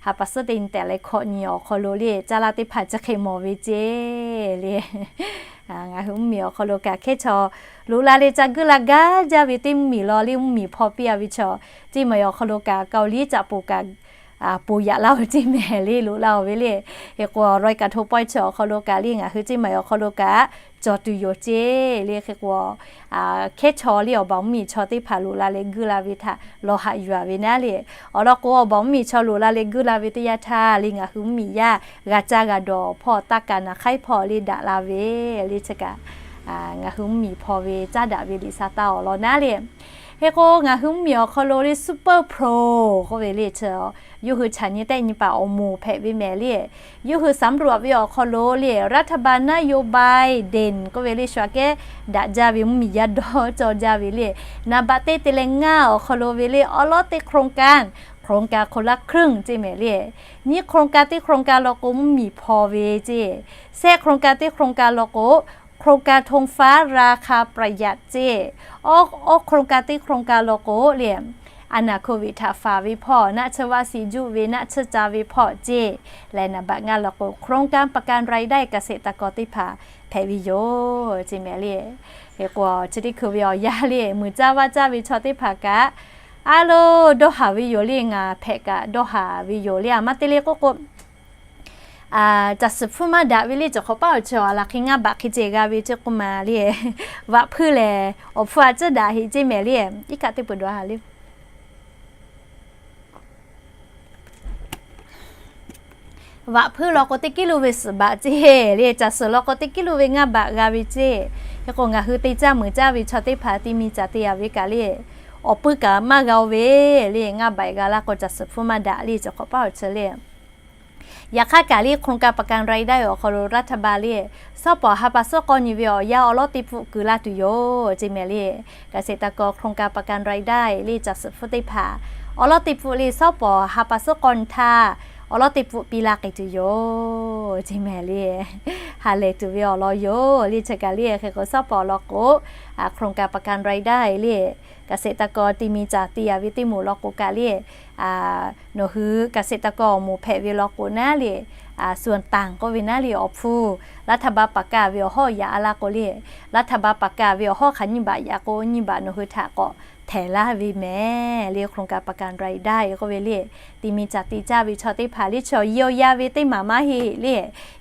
Ha pa suhˉ teˇ nyi tehꞈ leh hkawꞈ nyi awˬ hk'aw lo le caˇ laˇ teˇ hpaˍ chi hk'e mawˬ ve ceˇ le. Ngaˬ hui mvuhˇmiˬ awˬ hk'aw lo kaꞈ hkehˉ chaw loꞈ la leh ca guˇ la gaˇ jaˇ ve teˇ mvuhˇmiˬ law le mvuhˇmiˬ hpaw piˇ a ve chaw, ceˇ maˬ awˬ hk'aw lo kaꞈ Kaoˍliˇ caꞈ poˬ kaꞈ poˬ yaꞈ laˇ ve ceˇ mehˍ le, loꞈ la oˬ ve le. Hk'e k'o, Roy kaꞈ hto pawehˇ chi awˬ hk'aw lo kaꞈ le ngaˬ hui ceˇ maˬ awˬ hk'aw lo kaꞈ cawˬ tuˬ yoˬ ceˇ le. Hk'e k'o, hkehˉ chaw le awˬ baˬ mvuhˇmiˬ chaw teˇ hpaˍ loꞈ la leh guˇ la ve htaꞈ lawˬ haꞈ yuˬ a ve naˉ le. Awˬ lawn k'o, awˬ baˬ mvuhˇmiˬ chaw loꞈ la leh guˇ la ve teˇ yanˇ htaˇ le ngaˬ hui mvuhˇmiˬ yaˇ g'a caˇ g'a dawˬ hpawˇ taˇ kaˍ naˍ hk'aiˉ hpawˇ le daꞈ la ve le chi kaꞈ, ngaˬ hui mvuhˇmiˬ hpaw ve caˉ daꞈ ve liꞈ sa taˇ awˬ lawn naˉ le. Hk'e k'o, ngaˬ hui mvuhˇmiˬ awˬ hk'aw lo le super pro k'oˆ ve le chi, yawˇ hui chaꞈ nyi tehˆ nyi paˍ awˬ moˍ hpehꞈ ve mehˍ le. Yawˇ hui สำรวจ ve awˬ hk'aw lo le รัฐบาลนโยบายเด่น k'oˆ ve le shu aꞈ kehˉ daꞈ jaˇ ve mvuhˇmiˬ yaˇ dawˇ cawˇ jaˇ ve le. นับเบอร์ teˇ te leh ngaˇ awˬ hk'aw lo ve le awˉ lawˉ teˇ โครงการ โครงการคนละครึ่ง ceˇ mehˍ le. Nyiˇ โครงการ teˇ โครงการ law k'o mvuhˇmiˬ hpaw ve ceˇ. Shehˆ โครงการ teˇ โครงการ law k'o โครงการธงฟ้าราคาประหยัด ceˇ. Awˇ โครงการ teˇ โครงการ law k'o le, a naˬ โควิด htaꞈ faˍ ve hpawˇ naˆ tsuhˇ vaˆ siˍ juˆ ve naˆ tsuhˇ ca ve hpawˇ ceˇ. Leh naˍ baꞈ ngaˇ law k'o โครงการประกันรายได้เกษตรกร teˇ hpaˍ hpehꞈ ve yoˬ ceˇ mehˍ le. Hk'e k'o chi teˇ hkui ve awˬ yanˇ le muiˬ caˇ vaˇ caˇ ve chaw teˇ hpaˍ kaꞈ a lo dawˇ haˍ ve yoˬ le, ngaˬ hpehꞈ kaꞈ dawˇ haˍ ve yoˬ le. A maˇ te le k'oˆ k'o, caˬ suhˍ hpfuhˇ maˇ daꞈ ve le, cawˬ hk'awꞈ paˉ awˬ chi a laˬ hk'e ngaˇ baꞈ hk'e ceh g'a ve ceˇ k'oˆ ma le. Vaꞈ hpuiˇ lehˬ awˬ hpfuhˇ a ciˉ daꞈ heꞈ ceˇ mehˍ le. Iˉ kaˆ teˇ peuˬ dawˬ haˍ le. Vaꞈ hpuiˇ law k'o teˇ kiˉ lo ve suhˍ baꞈ ceˇ le, caˬ suhˍ law k'o teˇ kiˉ lo ve ngaˇ baꞈ g'a ve ceˇ. Hk'e k'o ngaˬ hui te caˇ muiˬ caˇ ve chaw teˇ hpaˍ ti mi caˬ te yaꞈ ve kaꞈ le, awˬ puiˇ kaꞈ maˇ g'a oˇ ve le, ngaˇ baꞈ g'a laˇ k'o caˬ suhˍ hpfuhˇ maˇ daꞈ le, cawˬ hk'awꞈ paˉ awˬ chi le. Yaꞈ hk'aˇ kaꞈ le โครงการประกันรายได้ awˬ hk'aw lo รัฐบาล le, shawˉ pawˍ ha pa suhˉ k'awˇ nyi ve awˬ yanˇ awˬ lawˉ teˇ pfuhˆ keu laˇ tuˬ yoˬ ceˇ mehˍ le. เกษตรกร โครงการประกันรายได้ le caˬ suhˍ hpfuhˇ teˇ hpaˍ awˬ lawˉ teˇ pfuhˆ le shawˉ pawˍ ha pa suhˉ k'awˇ nyi htaˇ awˬ lawˉ teˇ pfuhˆ piˇ laˇ k'ai tuˬ yoˬ ceˇ mehˍ le. Ha lehˬ tuˬ ve awˬ lawn yoˬ le. Chi kaꞈ le hk'e k'o shawˉ pawˍ law k'o โครงการประกันรายได้ le, เกษตรกร ti mi caˬ te yaꞈ ve teˇ moˍ law k'o kaꞈ le, nawˬ hui เกษตรกร awˬ moˍ hpehꞈ ve law k'o naˉ le, ส่วนต่าง k'oˆ ve naˉ le awˬ hpfuhˇ รัฐบาล ประกาศ ve awˬ hawˉ yaꞈ a laˇ k'o le, รัฐบาล ประกาศ ve awˬ hawˉ hk'aˬ nyiˇ baꞈ yaꞈ k'o nyiˇ baꞈ nawˬ hui htaꞈ k'awꞈ htehˍ laˇ ve mehˍ le. โครงการประกันรายได้ k'oˆ ve le, ti mi caˬ te caˇ ve chaw teˇ hpaˍ le chaw เยียวยา ve teˇ maˍ maˇ heˆ le,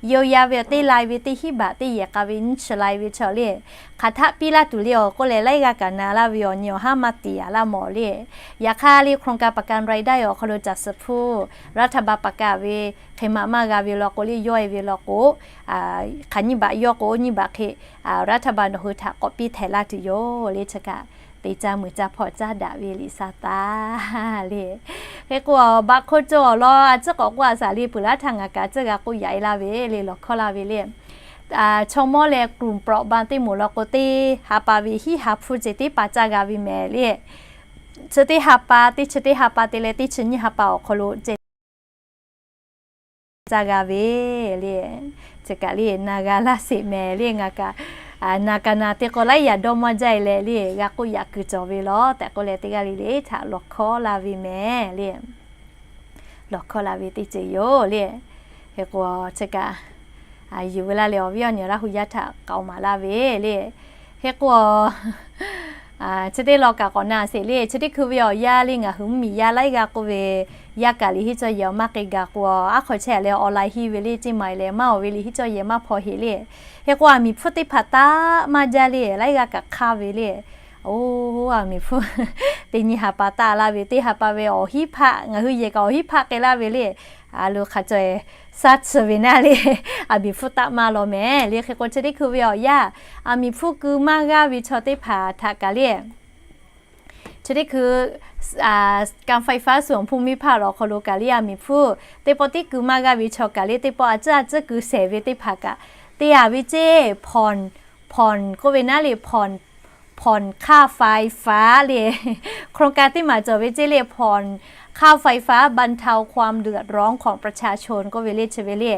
เยียวยา ve teˇ lai ve teˇ hinˉ baꞈ teˇ yehˬ k'a ve nyiˇ chi lai ve chaw le, hk'aˬ htaˆ piˇ laˇ tuˬ le awˬ k'oˆ leh laiˉ g'aˇ kaꞈ na laˇ ve awˬ nyi awˬ haˉ maˇ tiˍ a laˇ mawˬ le. Yaꞈ hk'aˇ le โครงการประกันรายได้ awˬ hk'aw lo caˬ suhˍ hpfuhˇ รัฐบาล ประกาศ ve hk'e maꞈ maˇ g'a ve law k'o le, yawˇ e ve law k'o, hk'aˬ nyiˇ baꞈ yawˇ k'o nyiˇ baꞈ hk'e รัฐบาล nawˬ hui htaꞈ k'awꞈ piˇ htehˍ laˇ tuˬ yoˬ le. Chi kaꞈ te caˇ muiˬ caˇ hpawˇ caˇ daꞈ ve liꞈ sa taˍ le. Hk'e k'o baꞈ hk'oˆ cawˬ awˬ lawn a ciˉ k'awꞈ k'oˆ a shaˍ le, peuˬ laˇ htaˇ ngaˬ kaꞈ a ciˉ g'a k'oˆ yaꞈ e laˇ ve le, lawˬ hkawˇ laˇ ve le. Chaw mawˇ leh กลุ่มเปราะบาง teˇ moˍ law k'o teˇ ha pa ve hiˉ ha hpfuhˇ ceh teˇ pa caˇ g'a ve mehˍ le. Chi teˇ ha pa, teˇ chi teˇ ha pa te leh teˇ chi nyiˇ ha pa awˬ hk'aw lo ceh caˇ g'a ve le. Chi kaꞈ le na g'a laˇ sheˍ mehˍ le. Ngaˬ kaꞈ na ka na te k'o laiˉ yaꞈ dawˇ maˇ jaˇ e leh le, g'a k'oˆ yaꞈ kuiˬ cawˬ ve law tehꞈ k'oˆ leh teˇ g'aˇ le le htaꞈ lawˬ hkawˇ laˇ ve mehˍ le. Lawˬ hkawˇ laˇ ve teˇ ceuˬ yoˬ le. Hk'e k'o chi kaꞈ yuˬ ve laˇ leh awˬ viˉ awˬ nyi Laˇ hu yaˇ htaꞈ k'aoˍ maˍ laˇ ve le. Hk'e k'o chi teˇ law kaꞈ k'awꞈ na sheˍ le. Chi teˇ hkui ve awˬ yanˇ le ngaˬ hui mvuhˇmiˬ yaˇ laiˉ g'aˇ k'oˆ ve, yaˇ kaꞈ liꞈ hiˉ cawˇ yehˬ awˬ maˇ k'ai gaˬ k'o, aˉ hk'aw chehˇ leh awˬ lai hiˇ ve le, ceˇ ma e leh maˇ oˬ ve liꞈ hiˉ cawˇ yehˬ maˇ hpaw heˆ le. Hk'e k'o aˬ miˍ hpfuhˇ teˇ hpaˍ taˆ maˇ jaˇ le, laiˉ g'aˇ kaꞈ hk'aˇ ve le. Oˇ, aˬ miˍ hpfuhˇ teˇ nyi ha pa taˆ laˇ ve, teˇ ha pa ve awˬ hiˉ hpaˆ, ngaˬ hui yehˬ kaꞈ awˬ hiˉ hpaˆ k'ai laˇ ve le. A lo hk'a caweh shaˉ tsuhˇ ve naˉ le, aˬ miˍ hpfuhˇ taˆ maˇ law mehˍ le. Hk'e k'o chi teˇ hkui ve awˬ yanˇ aˬ miˍ hpfuhˇ keu maˇ g'aˇ ve chaw teˇ hpaˍ htaꞈ kaꞈ le, chi teˇ hkui การไฟฟ้า ส่วนภูมิภาค awˬ hk'aw lo kaꞈ le aˬ miˍ hpfuhˇ teˇ pawˆ tiˉ keu maˇ g'aˇ ve chaw kaꞈ le, teˇ pawˆ a ciˉ a ciˉ keu shehˍ ve teˇ hpaˍ kaꞈ te yaꞈ ve ceˇ, ผ่อน ผ่อน k'oˆ ve naˉ le, ผ่อน ค่าไฟฟ้า le, โครงการ teˇ maˬ cawˬ ve ceˇ le, ผ่อน ค่าไฟฟ้า บรรเทาความเดือดร้อนของประชาชน k'oˆ ve le chi ve le.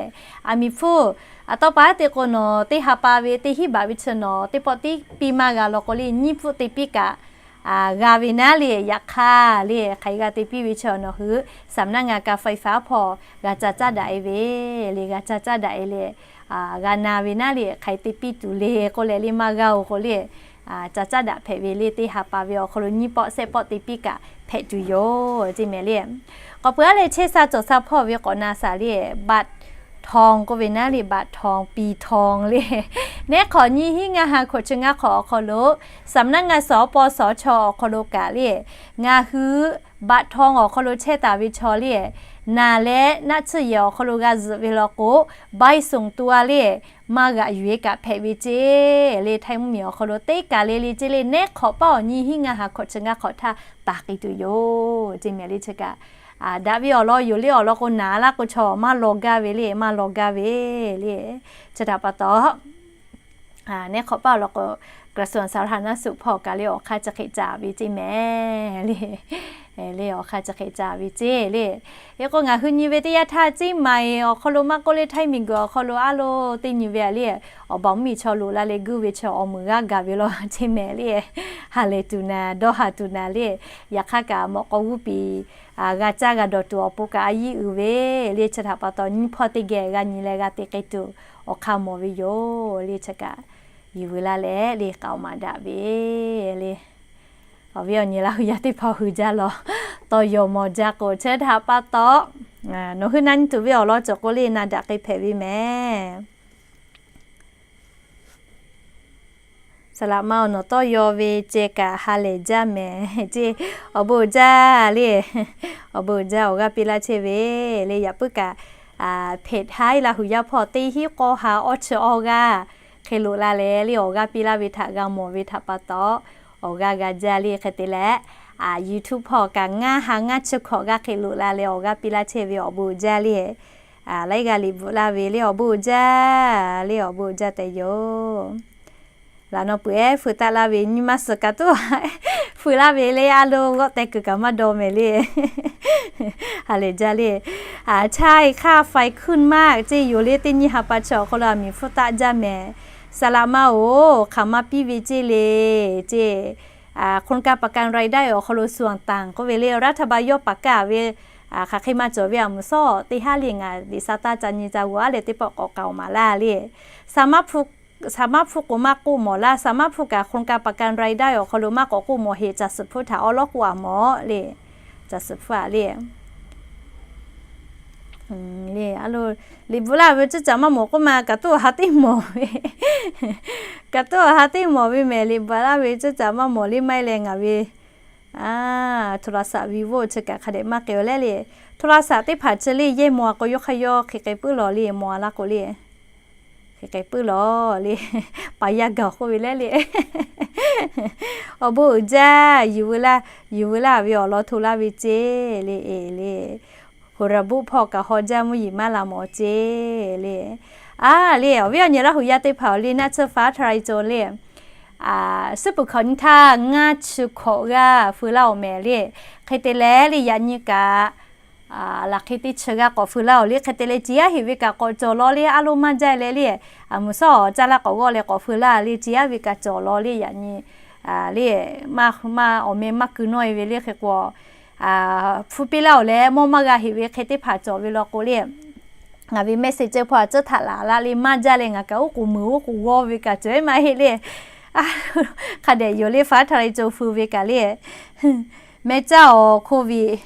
Aˬ miˍ hpfuhˇ a tawˇ pa te k'o nawˬ teˇ ha pa ve teˇ hinˉ baꞈ ve chi nawˬ teˇ pawˆ tiˉ piˇ maˇ g'a law k'o le, nyiˇ pfuhˆ te piˇ kaꞈ g'a ve naˉ le. Yaꞈ hk'aˇ le hk'aˬ hk'e g'a te piˇ ve chi nawˬ hui สำนักงานการไฟฟ้า hpawˇ g'a ca caˇ daꞈ e ve le, g'a ca caˇ daꞈ e le, g'a na ve naˉ le, hk'aˬ hk'e te piˇ tuˬ le k'oˆ leh le maˇ g'a oˬ k'o le, ca caˇ daꞈ hpehꞈ ve le. Teˇ ha pa ve awˬ hk'aw lo nyiˇ pawˆ shehˆ pawˆ te piˇ kaꞈ hpehꞈ tuˬ yoˬ ceˇ mehˍ le. K'awꞈ peuˬ a leh chehˇ sha cawˬ sha hpawˇ ve k'awꞈ na shaˍ le, บัตรทอง k'oˆ ve naˉ le, บัตรทอง ปีทอง le. Neˉ hk'awꞈ nyiˇ hinˉ ngaˇ ha hkawꞈ chi ngaˇ hk'awꞈ awˬ hk'aw lo สำนักงาน สปสช awˬ hk'aw lo kaꞈ le, ngaˬ hui บัตรทอง awˬ hk'aw lo chehˇ taˍ ve chaw le, naˬ leh naˆ tsuhˇ yehˬ awˬ hk'aw lo g'a zuhꞈ ve law k'o, ใบส่งตัว le, maˇ g'aꞈ yuˬ e kaꞈ hpehꞈ ve ceˇ le. Htaiˇ mvuhˇmiˬ awˬ hk'aw lo teˇ kaˬ le le ceˇ le, neˉ hk'awꞈ paˉ awˬ nyiˇ hinˉ ngaˇ ha hkawꞈ chi ngaˇ hk'awꞈ htaˇ taˍ k'ai tuˬ yoˬ ceˇ mehˍ le. Chi kaꞈ daꞈ ve awˬ lawn yoˬ le. Awˬ lawn k'o naˬ laˇ k'o chaw maˇ law gaˇ ve le, maˇ law gaˇ ve le. Chi htaꞈ pa taw neˉ hk'awꞈ paˉ awˬ lawn k'o, กระทรวงสาธารณสุข hpawˇ kaꞈ le awˬ hk'aˇ chi hk'e ca ve ceˇ mehˍ le. Le awˬ hk'aˇ chi hk'e ca ve ceˇ le. Hk'e k'o ngaˬ hui nyi ve teˇ yanˇ htaˇ เชียงใหม่ awˬ hk'aw lo maˇ k'oˆ le, ไทย miˬguiˬ awˬ hk'aw lo a lo teˇ nyi ve a le, awˬ baˬ mvuhˇmiˬ chaw loꞈ la leh guˇ ve chaw awˬ meuˍ g'aˇ gaˬ ve law ceˇ mehˍ le. Ha lehˬ tuˬ naˍ, dawˇ ha tuˬ naˍ le. Yaꞈ hk'aˇ kaꞈ mawꞈ k'aw g'uˇ piˍ g'a caˇ g'a dawˬ tuˬ awˬ pon kaꞈ a yiˇ uiˍ ve le. Chi htaꞈ pa taw nyiˇ hpawˇ teˇ geh g'a nyi leh g'a te k'ai tuˬ awˬ hk'aˇ mawˬ ve yoˬ le. Chi kaꞈ yuˬ veu laˇ leh le k'aoˍ maˍ daꞈ ve le. Awˬ viˉ awˬ nyi Laˇ hu yaˇ teˇ hpaˍ hui jaˇ law, tawˇ yaw mawˬ jaˇ k'o, chi htaꞈ pa taw nawˬ hui na nyi tuˬ ve awˬ lawn cawˬ k'o le na daꞈ k'ai hpehꞈ ve mehˍ. Saˍ laꞈ ma awˬ nawˬ tawˇ yaw ve ceh kaꞈ ha lehˬ jaˇ mehˍ ceˇ. Awˬ bon uiˍ jaˇ le. Awˬ bon uiˍ jaˇ, awˬ g'aˇ piˇ laˇ chehˇ ve le. Yaꞈ puiˉ kaꞈ เพจ Laˇ hu yaˇ hpawˇ teˇ hinˉ k'awˇ ha awˇ chi awˇ g'aˇ hk'e loꞈ la leh le awˬ g'aˇ piˇ laˇ ve htaꞈ g'a mawˬ ve htaꞈ pa taw awˬ g'aˇ g'a jaˇ le. Hk'e te leh YouTube hpawˇ kaꞈ ngaˇ ha ngaˇ chi hkawꞈ g'aˇ hk'e loꞈ la leh awˬ g'aˇ piˇ laˇ chehˇ ve awˬ bon uiˍ jaˇ le. Laiˉ g'aˇ liꞈ bvuhꞈ laˇ ve le awˬ bon uiˍ jaˇ le, awˬ bon uiˍ jaˇ tehꞈ yoˬ. Laꞈ naw peuˬ ehˉ feu taˆ laˇ ve nyi ma suhˍ kaꞈ tuˉ feu laˇ ve le a lo g'awˆ teh kuiˬ kaꞈ maˇ daw mehˍ le. Ha lehˬ jaˇ le. Chaˇ e hk'aˇ ไฟขึ้นมาก ceˇ yoˬ le. Teˇ nyi ha pa chi awˬ hk'aw lo aˬ miˍ hpfuhˇ taˆ jaˇ mehˍ. Saˍ laꞈ ma oˬ, hk'aˬ ma piˇ ve ceˇ le ceˇ. โครงการประกันรายได้ awˬ hk'aw lo ส่วนต่าง k'oˆ ve le, รัฐบาล yawˇ paˍ kaˇ ve hk'aˬ hk'e maˇ cawˬ ve aˬ meuˍ sawˉ teˇ haˉ le ngaˬ liꞈ sa taˇ ca nyi ca g'awˬ a leh teˇ pawˆ k'awꞈ k'aoˍ maˍ laˇ le. Saˍ maˇ hpu k'o maˇ k'oˆ mawˬ laˇ. Saˍ maˇ hpu kaꞈ โครงการประกันรายได้ awˬ hk'aw lo maˇ k'awꞈ k'oˆ mawˬ heꞈ, caˬ suhˍ hpfuhˇ htaꞈ awˉ lawˉ k'oˆ a mawˬ le. Caˬ suhˍ hpfuhˇ a le. Liꞈ bvuhꞈ laˇ ve ceuˬ caꞈ maˇ mawˬ k'oˆ ma, kaꞈ tuˉ awˬ ha teˇ mawˬ ve, kaꞈ tuˉ awˬ ha teˇ mawˬ ve mehˍ. Liꞈ bvuhꞈ laˇ ve ceuˬ caꞈ maˇ mawˬ le maˇ heˆ leh ngaˬ ve โทรศัพท์ vivo chi kaꞈ hk'a dehꞈ maˇ k'ai-o leh le. โทรศัพท์ teˇ hpaˍ chi le yehˇ maw a k'o yawˇ hk'aˇ yawˇ hk'e k'ai puiˉ lawˬ le, maw a laˇ k'o le. Hk'e k'ai puiˉ lawˬ le. Paˍ yaˇ gaˬ k'oˆ ve leh le. Awˬ bon uiˍ jaˇ, yuˬ veu laˇ, yuˬ veu laˇ ve awˬ lawn hto laˇ ve ceˇ le. E le, หัวระบุ hpawˇ kaꞈ haw jaˇ, mvuhˇ yeˬ maˇ la mawˬ ceˇ le. A le, awˬ viˉ awˬ nyi Laˇ hu yaˇ teˇ hpaˍ awˬ le naˆ tsuhˇ faˉ htaˇ ra e cawˬ le. Suhˉ puˍ hkawꞈ nyi htaˇ ngaˇ chi hkawꞈ g'aˇ feu laˇ-oˬ mehˍ le. Hk'e te leh le yaꞈ nyi kaꞈ laˬ hk'e teˇ chi g'aˇ k'awꞈ feu laˇ-oˬ le. Hk'e te leh ciˍ yaˇ heꞈ ve kaꞈ k'awꞈ cawˬ law le, a lo maˇ jaˇ leh le. Aˬ meuˍ sawˉ caˇ laˇ k'awꞈ g'awˇ leh k'awꞈ feu laˇ le, ciˍ yaˇ ve kaꞈ cawˬ law le yaꞈ nyi le. Maˇ awˬ meh maˇ keu nawˇ e ve le. Hk'e k'o hpu piˇ laˇ-oˬ leh mawˇ maˇ g'a heꞈ ve hk'e teˇ hpaˍ cawˬ ve law k'o le. Ngaˬ ve message ceh hpawˇ a tcuhˉ htaꞈ laˬ laˇ le maˇ jaˇ leh ngaˬ kaꞈ oˉ k'oˍ meuˍ oˉ k'oˍ g'awˇ ve kaꞈ cawˬ e maˇ heˆ le. Hk'a dehꞈ yoˬ le, faˉ htaˇ ra e cawˬ feu ve kaꞈ le. Meh caˇ awˬ โควิด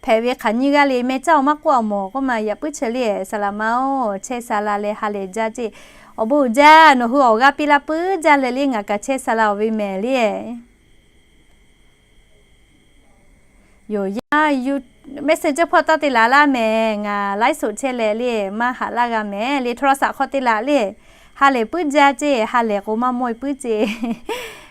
hpehꞈ ve hk'aˬ nyiˇ g'aˇ le, meh caˇ awˬ maˇ k'oˆ a mawˬ k'oˆ ma yaꞈ puiˉ chi le. Saˍ laꞈ ma-oˬ, chehˇ sha la leh ha lehˬ jaˇ ceˇ. Awˬ bon uiˍ jaˇ, nawˬ hui awˬ g'aˇ piˇ laˇ puiˉ jaˇ leh le ngaˬ kaꞈ chehˇ sha la-oˬ ve mehˍ le. Yoˬ yaˇ, message ceh hpawˇ taˇ te laˬ laˇ mehˍ. Ngaˬ ไลฟ์สด chehˇ leh le maˇ haꞈ laˇ g'a mehˍ le. โทรศัพท์ hk'aw te laˬ le. Ha lehˬ puiˉ jaˇ ceˇ, ha lehˬ k'o maˇ mawˇ e puiˉ ceˇ.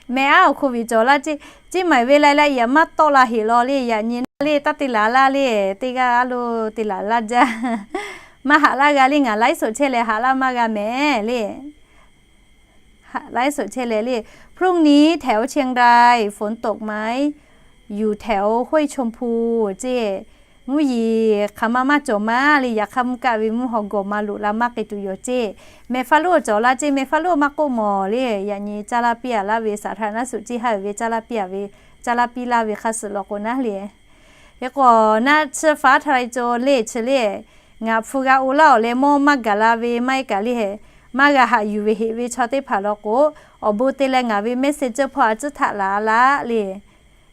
Meh aˉ awˬ โควิด cawˬ laˇ ceˇ, ceˇ maˍ ve lai la yaꞈ maˇ tawˆ la heꞈ law le. Yaꞈ nyi naˇ le taˇ te laˬ laˇ le. Teˇ g'aˇ a lo te laˬ laˇ jaˇ. Maˇ haꞈ laˇ g'a le, ngaˬ ไลฟ์สด chehˇ leh haꞈ laˇ maˇ g'a mehˍ le. ไลฟ์สด chehˇ leh le. พรุ่งนี้แถวเชียงราย ฝนตกไหม อยู่แถวห้วยชมพู ceˇ. Mvuhˇ yeˬ hk'aˬ ma maˇ cawˬ maˇ le. Yaꞈ hk'aˇ mvuhˇ kaˆ ve mvuhˇ haw gawˬ ma loꞈ la maˇ k'ai tuˬ yoˬ ceˇ. Meh faˉ loˉ cawˬ laˇ ceˇ, meh faˉ loˉ maˇ k'oˆ mawˬ le. Yaꞈ nyi caˇ laˇ piˇ a laˇ ve สาธารณสุข ceˇ haˉ uiˍ ve caˇ laˇ piˇ a ve, caˇ laˇ piˇ laˇ ve hk'a suhˍ law k'o naˇ le. Hk'e k'o naˆ tsuhˇ faˉ htaˇ ra e cawˬ le chi le. Ngaˬ hpu g'a o laˇ-oˬ leh mawˇ maˇ gaˬ la ve maˇ heˆ kaꞈ le. Maˇ g'a haꞈ yuˬ ve heꞈ ve chaw teˇ hpaˍ law k'o, awˬ bon te leh ngaˬ ve message ceh hpawˇ a tcuhˉ htaꞈ laˬ laˇ le.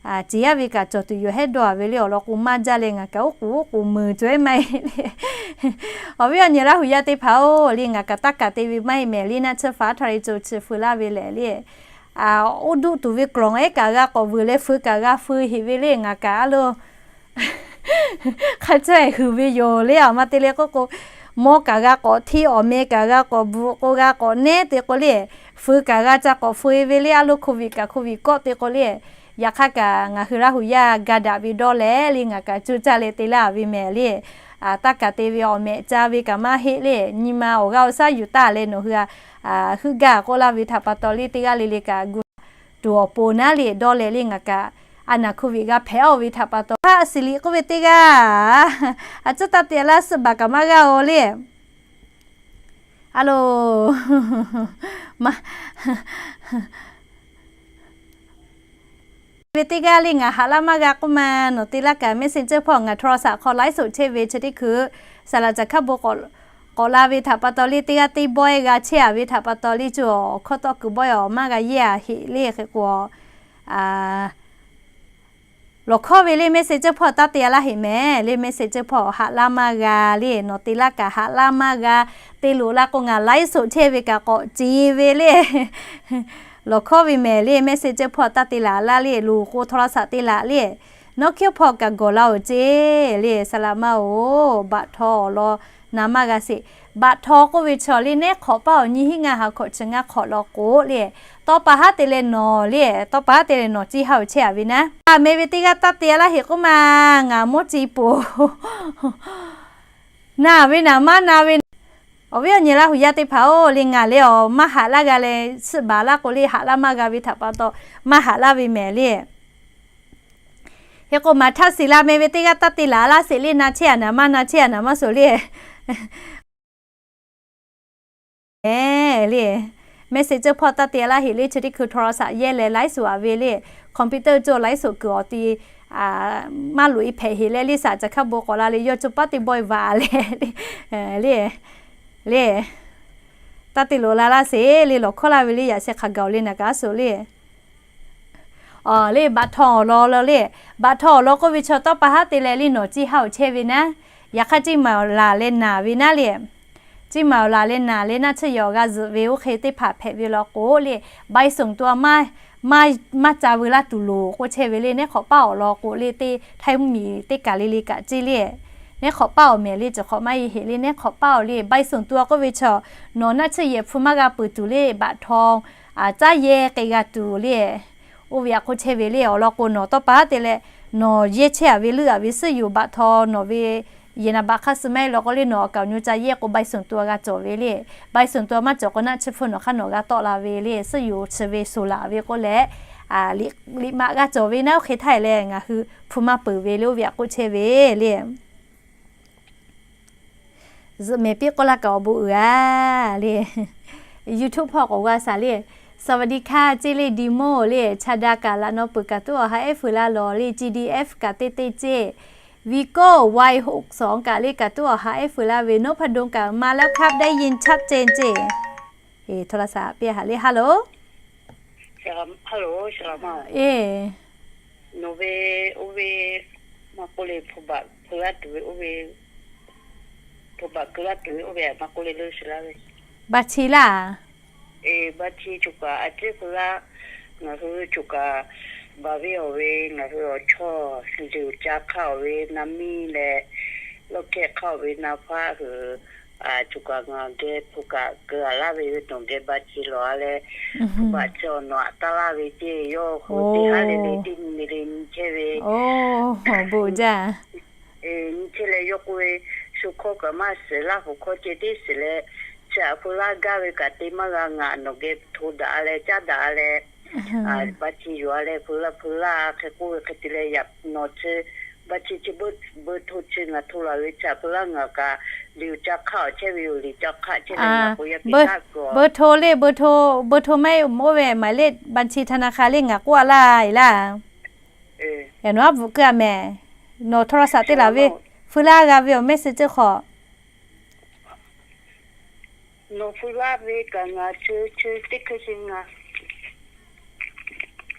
Ciˍ yaˇ ve kaꞈ cawˬ tuˬ yoˬ hehˉ dawˇ a ve le. Awˬ lawn k'o maˇ jaˇ leh ngaˬ kaꞈ oˉ k'oˍ oˉ k'oˍ meuˍ cawˬ e maˇ heˆ le. Awˬ viˉ awˬ nyi Laˇ hu yaˇ teˇ hpaˍ-oˬ le, ngaˬ kaꞈ taˇ kaˬ te ve maˇ heˆ mehˍ le. Naˆ tsuhˇ faˉ htaˇ ra e cawˬ chi feu laˇ ve lehˬ le. Oˇ duˆ tuˬ ve กล่อง ehˉ kaꞈ g'a k'awꞈ vuiˬ leh feu kaꞈ g'a feu heꞈ ve le. Ngaˬ kaꞈ a lo hk'a caweh huiˍ ve yoˬ le. Aˬ ma te leh k'oˆ k'o, mawˇ kaꞈ g'a k'awꞈ hteˇ, awˬ meh kaꞈ g'a k'awꞈ bvuhꞈ k'o g'a k'awꞈ nehˉ te k'o le, feu kaꞈ g'a ca k'awꞈ feu ve le. A lo โควิด kaꞈ โควิด kawˆ te k'o le. Yaꞈ hk'aˇ kaꞈ ngaˬ hui Laˇ hu yaˇ ga daꞈ ve dawˇ leh le ngaˬ kaꞈ co caˇ leh te laˇ ve mehˍ le. Taˇ kaˬ te ve awˬ mehˍ ca ve kaꞈ maˇ heˆ le. Nyi ma awˬ g'aˇ awˬ shaˉ yuˬ taˍ leh nawˬ hui a heuˆ gaˇ k'oˆ laˇ ve htaꞈ pa taw le teˇ g'aˇ le le kaꞈ gu tuˬ awˬ pon naˉ le, dawˇ leh le ngaˬ kaꞈ a naˍ hkuˇ ve g'a hpehꞈ-oˬ ve htaꞈ pa taw, haˆ siˍ liꞈ k'oˆ ve teˇ g'aˇ, a cuˉ taˇ te laˇ, suhˆ baˬ kaꞈ maˇ g'aˇ-oˬ le. Alo, ma ve teˇ g'aˇ le ngaˬ haꞈ laˇ maˇ g'a k'oˆ ma, nawˬ te laˇ kaꞈ messenger hpawˇ ngaˬ โทรศัพท์ hk'aw ไลฟ์สด chehˇ ve chi teˇ hkui, saˍ laꞈ caˬ hkaˉ bon k'awꞈ la ve htaꞈ pa taw le, teˇ g'aˇ teˇ bawehˇ g'a chehˇ-a ve htaꞈ pa taw le, cuˇ awˬ hkawˇ tawˆ kuiˬ bawehˇ awˬ maˇ g'a yehˇ-a heꞈ le hk'e k'o, lawˬ hkawˇ ve le messenger hpawˇ taˇ te laˇ heꞈ mehˍ le, messenger hpawˇ haꞈ laˇ maˇ g'a le, nawˬ te laˇ kaꞈ haꞈ laˇ maˇ g'a, te loꞈ la k'o ngaˬ ไลฟ์สด chehˇ ve kaꞈ k'awꞈ ce ve le. Lawˬ hkawˇ ve mehˍ le, messenger hpawˇ taˇ te laˇ laˇ le, loˬ k'o โทรศัพท์ te laˇ le. Nawˉ hkiˉ hpawˇ kaꞈ gawˬ laˇ-oˬ ceˇ le, saˍ laꞈ ma-oˬ, baꞈ htaw awˬ lawn na maˇ g'a sheˍ. Baꞈ htaw k'oˆ ve chaw le, nehˉ hk'awꞈ paˇ awˬ nyi hiˉ ngaˇ ha hkawꞈ chi ngaˇ hk'awꞈ law k'o le, tawˇ pa haˉ te leh nawˬ le, tawˇ pa haˉ te leh nawˬ ciˇ haˉ-oˬ chehˇ-a ve naˉ. A meh ve teˇ g'aˇ taˇ te laˇ heꞈ k'oˆ ma, ngaˬ mawˇ ce poˬ. Na ve naˍ maˇ na ve, awˬ viˉ awˬ nyi Laˇ huˍ yaˇ teˇ hpaˍ-oˬ le, ngaˬ le awˬ maˇ haꞈ laˇ g'a leh, suhˆ baˬ laˇ k'o le haꞈ laˇ maˇ g'a ve htaꞈ pa taw maˇ haꞈ laˇ ve mehˍ le. Hk'e k'o maˍ htaˇ shiˍ la meh ve teˇ g'aˇ taˇ te laˇ laˇ sheˍ le, na chehˇ-a naˍ maˇ na chehˇ-a naˍ maˇ shuˍ le. E le, messenger hpawˇ taˇ te laˇ heꞈ le, chi teˇ hkui โทรศัพท์ yehˇ leh ไลฟ์สด a ve le, computer cawˬ ไลฟ์สด kuiˬ awˬ ti maˇ loꞈ-e hpehꞈ heꞈ leh le, saˍ caˬ hkaˉ bon k'awꞈ la le, yawˇ cawˇ paˉ teˇ bawehˇ vaꞈ leh le, le, taˇ te loꞈ la laˇ sheˍ le, lawˬ hkawˇ laˇ ve le, yaꞈ sheh hk'aˬ gaˬ-oˬ le, naˍ kaꞈ a shuˍ le. Aˬ le, baꞈ htaw awˬ lawn law le, baꞈ htaw awˬ lawn k'oˆ ve chaw tawˇ pa haˉ te leh le nawˬ ciˇ haˉ-oˬ chehˇ ve naˉ, yaꞈ hk'aˇ ciˇ maˍ awˬ laˬ leh naˍ ve naˉ le, ciˇ maˍ awˬ laˬ leh naˍ leh naˆ tsuhˇ yehˬ awˬ g'a zuhꞈ ve oˇ hk'e teˇ hpaˍ hpehꞈ ve law k'o le, ใบส่งตัว maˇ, maˇ, maˇ ca veu laˇ tuˬ loˬ k'oˆ chehˇ ve le, nehˉ hk'awꞈ paˇ awˬ lawn k'o le, teˇ htaˇ mvuhˇmiˬ teˇ kaˬ le le kaꞈ ceˇ le, nehˉ hk'awꞈ paˇ awˬ mehˍ le, cawˬ hk'awꞈ maˇ e heꞈ le, nehˉ hk'awꞈ paˇ awˬ le, ใบส่งตัว k'oˆ ve chaw, nawˬ naˆ tsuhˇ yehˬ hpu maˇ g'a peuˬ tuˬ le, baꞈ htaw, caˉ yehˇ k'ai g'a tuˬ le, oˇ ve aꞈ k'oˆ chehˇ ve le. Awˬ lawn k'o nawˬ tawˇ pa haˉ te leh, nawˬ yehˇ chehˇ-a ve leuˆ-a ve suhˉ yoˬ, baꞈ htaw nawˬ ve yehˬ naˍ baꞈ hk'aˇ suh maˇ heˆ law k'o le, nawˬ awˬ kaˍ awˬ nyu ca yehˇ k'o ใบส่งตัว g'a cawˬ ve le. ใบส่งตัว maˇ cawˬ k'o naˆ tsuhˇ hpu nawˬ hk'aˇ nawˬ g'a tawˆ la ve le, suhˉ yoˬ chi ve shuˍ laˬ ve k'oˆ leh, liꞈ maꞈ g'a cawˬ ve naˉ oˇ hk'e htaˇ e leh ngaˬ hui hpu maˇ peuˬ ve le, oˇ ve aꞈ k'oˆ chehˇ ve le. Zuhꞈ mehˍ piˇ k'oˆ laˇ kaꞈ awˬ bon uiˍ-a le. YouTube hpawˇ k'awꞈ g'a shaˍ le. สวัสดีค่ะ ceˇ le, Dimo le, Chada kaꞈ laꞈ naw peuˬ kaꞈ tuˉ awˬ ha ehˉ fuiˍ la lawˬ le, GDF kaꞈ teˇ teˇ ceˇ, Vigo Y หกสอง kaꞈ le kaꞈ tuˉ awˬ ha ehˉ fuiˍ la ve, นพดล kaꞈ มาแล้วครับ ได้ยินชัดเจน ceˇ. โทรศัพท์ piˇ haꞈ le, hello. Eˬ, nawˬ ve, oˇ ve, maˇ k'oˆ le, hpu baꞈ keu laˇ tuˬ ve oˇ ve, hpu baꞈ keu laˇ tuˬ ve oˇ ve maˇ k'oˆ le leuˉ shiˍ laˇ ve, baˇ chi laˇ. Eˬ, baˇ chi choˬ kaꞈ a ciˉ hpu laˇ. Ngaˬ hui choˬ kaꞈ baˬ ve awˬ ve, ngaˬ hui awˬ chawˇ liꞈ ca hk'aˇ awˬ ve na miˇ leh, lawˇ hkehˇ hk'aˇ awˬ ve na hpaˇ hui, choˬ kaꞈ ngaˬ geh hpu kaꞈ keu a laˇ ve, ve nawˬ geh baˇ chi lawˬ-a leh, hpu baꞈ chi awˬ nawˬ aꞈ taˇ laˇ ve ceˇ, yawˇ hui teˇ haˉ le le teˇ nyi le le nyi chehˇ ve. Bon jaˇ. Nyi chehˇ leh yawˇ k'oˆ ve, shu hkawˇ kaꞈ maˇ shiˍ, Laˇ huˍ hkawˇ ceh tiˉ shiˍ leh, chi aꞈ hpu laˇ gaˇ ve kaꞈ te maˇ g'a, ngaˬ nawˬ geh hto daꞈ-a leh caˉ daꞈ-a leh, baˇ chi yuˬ-a leh hpu laˇ hpu laˇ hk'e k'oˆ ve hk'e te leh, yaꞈ nawˬ chi baˇ chi chi beu hto chi ngaˬ hto laˬ ve, chi aꞈ hpu laˇ ngaˬ kaꞈ liꞈ ca hk'aˇ awˬ chehˇ ve yoˬ, liꞈ ca hk'aˇ chehˇ leh ngaˬ k'o yaˇ piˇ taˆ kuiˬ. Beu hto le, beu hto, beu hto maˇ heˆ, oˇ ve maˍ le, baˇ chi hta na hk'a le ngaˬ k'oˆ-a laˇ e laˇ. Yaꞈ nawˬ aˉ bvuhꞈ keu-a mehˍ. Nawˬ โทรศัพท์ te laˬ ve, hpu laˇ g'a ve awˬ mehˆ suh ceuˇ hk'awꞈ. Nawˬ hpu laˇ ve kaꞈ ngaˬ chi, chi teˇ hkui chi ngaˬ,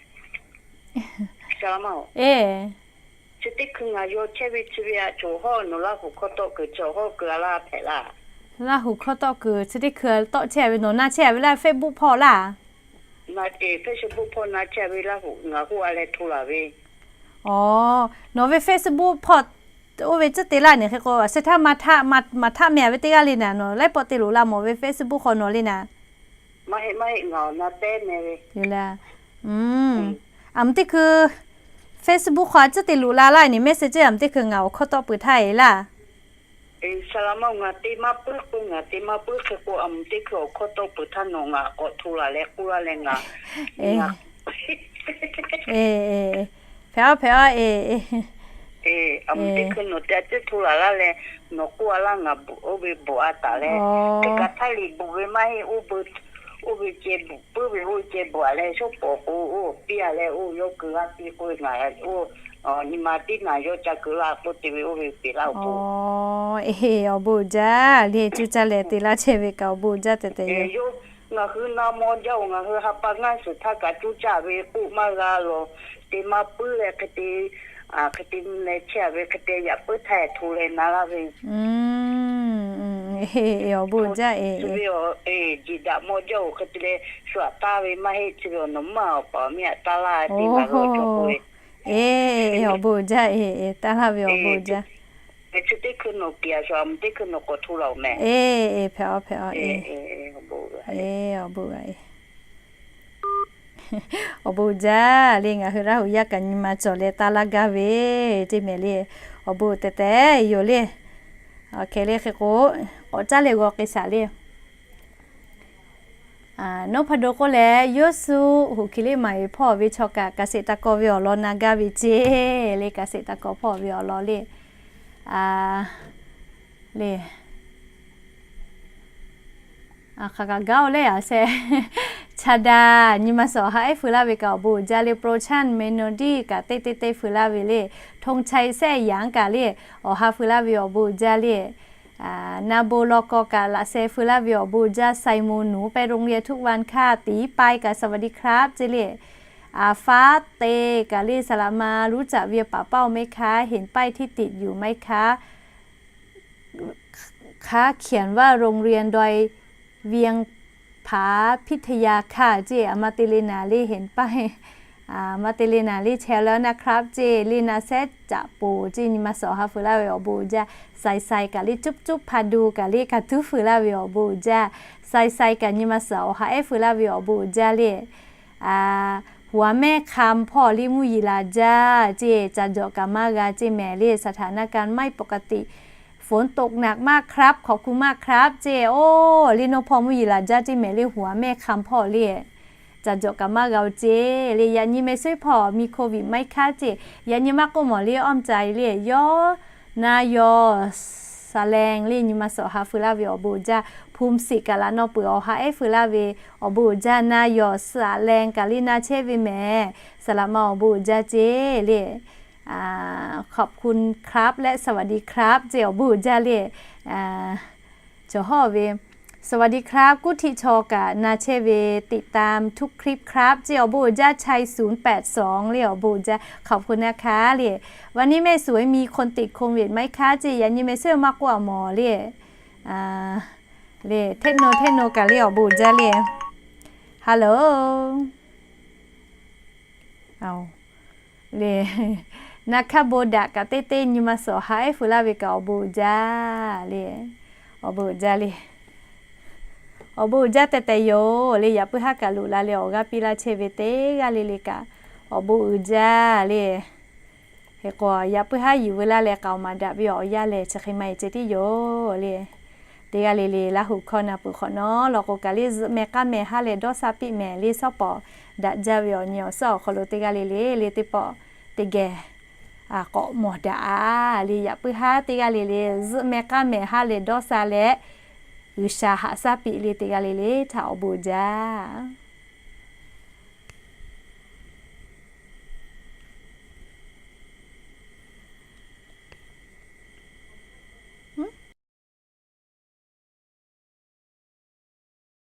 e, chi teˇ hkui ngaˬ yaw chehˇ ve chi ve aꞈ cawˬ hawˇ nawˬ Laˇ huˍ hkawˇ tawˆ kuiˬ chi awˬ hawˇ keu-a laˇ hpehꞈ laˇ. Laˇ huˍ hkawˇ tawˆ kuiˬ chi teˇ hkui tawˆ chehˇ ve nawˬ na chehˇ ve laˇ, Facebook hpawˇ laˇ. Facebook hpawˇ na chehˇ ve Laˇ huˍ ngaˬ hoˆ-a leh hto laˬ ve. Aˬ, nawˬ ve Facebook hpawˇ oˇ ve tcuhˉ te laˇ ne hk'e k'o, a sheh htaˇ maˇ htaˆ meh-a ve teˇ g'aˇ le naˍ, nawˬ laiˉ pawˆ te loꞈ la mawˬ ve Facebook hk'aw nawˬ le naˍ. Maˇ heˆ, maˇ heˆ, ngaˬ awˬ na tehˉ meh ve. Aˬ mvuhˇ teˇ hkui Facebook hk'aw a tcuhˉ te loꞈ la laˇ ne, mehˆ suh ceuˇ aˬ mvuhˇ teˇ hkui ngaˬ awˬ hkawˇ tawˆ peuˬ htaˇ e laˇ. Saˍ laꞈ ma-oˬ, ngaˬ te maˇ puiˉ k'o, ngaˬ te maˇ puiˉ hk'e k'o, aˬ mvuhˇ teˇ hkui awˬ hkawˇ tawˆ peuˬ htaˇ nawˬ ngaˬ k'awꞈ hto laˬ leh k'oˆ laˇ leh ngaˬ, ngaˬ Hpehꞈ-aw, hpehꞈ-aw, e, e. Aˬ mvuhˇ teˇ hkui nawˬ te a ciˉ hto laˬ laˇ leh, nawˬ k'oˆ a laˇ ngaˬ oˇ ve bvuhꞈ a taˍ leh, teˇ kaꞈ htaˇ liꞈ bvuhꞈ ve maˇ heˆ, oˇ ve ceh bvuhꞈ, puiˉ ve oˇ ceh bvuhꞈ a leh, shawˉ pawˍ k'o oˇ piˇ a leh, oˇ yawˇ keu g'aˇ piˇ k'oˆ ve ngaˬ oˇ nyi ma tiˉ naˬ yawˇ ca keu laˇ k'oˆ te ve oˇ ve peꞈ laˇ-oˬ. Awˬ bon uiˍ jaˇ le, cuˇ caˇ leh te laˇ chehˇ ve kaꞈ awˬ bon uiˍ jaˇ tehꞈ tehꞈ yoˬ. Ngaˬ hui na maw jaˇ-oˬ, ngaˬ hui ha pa ngaˇ suhˍ htaˇ kaꞈ cuˇ caˇ ve k'oˆ maˇ g'a lawˬ. Te maˇ puiˉ leh hk'e te, hk'e te leh chehˇ a ve hk'e te yaꞈ puiˉ htaˇ hto leh na laˇ ve. Awˬ bon uiˍ jaˇ e. Ve awˬ, jeˬ daꞈ maw jaˇ-oˬ, hk'e te leh shu aꞈ taˇ ve maˇ heˆ, chi ve awˬ nawˬ maˇ awˬ paˍ awˬ miˇ aꞈ taˇ laˇ te ngaˬ hui awˬ cawˬ k'oˆ ve. Awˬ bon uiˍ jaˇ e, taˇ laˇ ve awˬ bon uiˍ jaˇ. Chi teˇ hkui nawˬ piˍ a shu a mvuhˇ teˇ hkui nawˬ k'awꞈ hto laˬ-oˬ mehˍ. E, hpehꞈ-aw, hpehꞈ-aw e. Awˬ bon uiˍ e. Awˬ bon uiˍ jaˇ le, ngaˬ hui Laˇ huˍ yaˇ kaꞈ nyi ma cawˬ leh taˇ laˇ gaˇ ve ceˇ mehˍ le. Awˬ bon uiˍ tehꞈ tehꞈ yoˬ le. Aˬ hk'e le hk'e k'o, k'awꞈ caˉ leh g'aw k'ai shaˍ le. Nawˉ hpa do k'oˆ leh, Yoˇsuˆ huˍ hkiˬ liˇ maˍ eˍ hpawˇ ve chaw kaꞈ kaˍ seˍ taˍ kawˍ ve awˬ lawn na gaˇ ve ceˇ le, kaˍ seˍ taˍ kawˍ hpawˇ ve awˬ lawn le. Le, hk'aˬ kaꞈ gaˇ-oˬ leh a sheh, Chaˇ daꞈ nyi ma suhˍ awˬ ha ehˉ feu laˇ ve kaꞈ awˬ bon uiˍ jaˇ le. Pro Chan Melody kaꞈ teˇ teˇ teˇ feu laˇ ve le. Htoˇ chai shehˆ yanˍ kaꞈ le, awˬ ha feu laˇ ve awˬ bon uiˍ jaˇ le. Na bon law kaw kaꞈ laꞈ sheh feu laˇ ve awˬ bon uiˍ jaˇ. Sai mo nuˬ ไปโรงเรียนทุกวันค่ะ tiˍ paˇ kaꞈ สวัสดีครับ ceˇ le. Aˬ faˉ te kaꞈ le saˍ laꞈ ma รู้จัก ve paˍ paˇ awˬ mehˆ hkaˇ เห็นป้ายที่ติดอยู่ไหมคะ คะ เขียนว่าโรงเรียนดอยเวียงผาพิทยาค่ะ ceˇ. Aˬ ma te le naˍ le เห็นป้าย, aˬ ma te le naˍ le แชร์แล้วนะครับ ceˇ le. Na shehˉ caꞈ poˍ ceˇ. Nyi ma suhˍ awˬ ha feu laˇ ve awˬ bon uiˍ jaˇ. Sai sai kaꞈ le, cuˉ cuˉ hpa do kaꞈ le, kaꞈ tuˉ feu laˇ ve awˬ bon uiˍ jaˇ. Sai sai kaꞈ nyi ma suhˍ awˬ ha ehˉ feu laˇ ve awˬ bon uiˍ jaˇ le. หัวแม่คำ hpawˇ le mvuhˇ yeˬ laˬ jaˇ ceˇ. Ca jawꞈ kaꞈ maˇ g'a ceˇ mehˍ le. สถานการณ์ไม่ปกติ ฝนตกหนักมากครับ ขอบคุณมากครับ ceˇ. Oˇ le, nawˬ hpawˇ mvuhˇ yeˬ laˬ jaˇ ceˇ mehˍ le. หัวแม่คำ hpawˇ le, ca jawꞈ kaꞈ maˇ g'a-oˬ ceˇ le. Yaꞈ nyi meh suhˉ hpawˇ มีโควิดไหมคะ ceˇ. Yaꞈ nyi maˇ k'oˆ mawˬ le, awˇ ca le yawˇ na yawˬ saˍ lehˬ le. Nyi ma suhˍ awˬ ha feu laˇ ve awˬ bon uiˍ jaˇ. Hpu siˍ kaꞈ laꞈ naw peuˬ awˬ ha ehˉ feu laˇ ve awˬ bon uiˍ jaˇ. Na yawˬ saˍ lehˬ kaꞈ le na chehˇ ve mehˍ. Saˍ laꞈ ma awˬ bon uiˍ jaˇ ceˇ le. ขอบคุณครับ และ สวัสดีครับ ceˇ. Awˬ bon uiˍ jaˇ le. Cawˬ hawˇ ve สวัสดีครับ Kuˇ htiˆ chaw kaꞈ na chehˇ ve ติดตามทุกคลิปครับ ceˇ. Awˬ bon uiˍ jaˇ. Chai ศูนย์แปดสอง le awˬ bon uiˍ jaˇ. ขอบคุณนะคะ le. วันนี้แม่สวย มีคนติดโควิดไหมคะ ceˇ. Yaꞈ nyi meh suhˉ maˇ k'oˆ a mawˬ le. Le, hteˇ no hteˇ no kaꞈ le awˬ bon uiˍ jaˇ le. Hello. Le, na hkaˇ bon daꞈ kaꞈ teˇ teˇ nyi ma suhˍ awˬ ha ehˉ feu laˇ ve kaꞈ awˬ bon uiˍ jaˇ le. Awˬ bon uiˍ jaˇ le. Awˬ bon uiˍ jaˇ tehꞈ tehꞈ yoˬ le. Yaꞈ puiˉ haˉ kaꞈ loꞈ la leh awˬ g'aˇ piˇ laˇ chehˇ ve teˇ g'aˇ le le kaꞈ awˬ bon uiˍ jaˇ le. Hk'e k'o, yaꞈ puiˉ haˉ yuˬ veu laˇ leh k'aoˍ maˍ daꞈ ve awˬ yanˇ lehˬ chi hk'e maˇ heˆ ceh tiˉ yoˬ le. Teˇ g'aˇ le le Laˇ huˍ hkawˇ na peuˬ hk'awꞈ nawˉ law k'o kaꞈ le zuhꞈ meh k'aˉ meh haˉ leh dawˇ sha piˇ mehˍ le. Shawˉ pawˍ daꞈ jaˇ ve awˬ nyi awˬ suhˉ awˬ hk'aw lo teˇ g'aˇ le le le teˇ pawˆ teˇ geh k'awꞈ mawˬ daꞈ a le. Yaꞈ puiˉ haˉ teˇ g'aˇ le le zuhꞈ meh k'aˉ meh haˉ leh dawˇ sha leh G'uiˬsha haꞈ shaˉ piˇ le. Teˇ g'aˇ le le htaꞈ awˬ bon uiˍ jaˇ.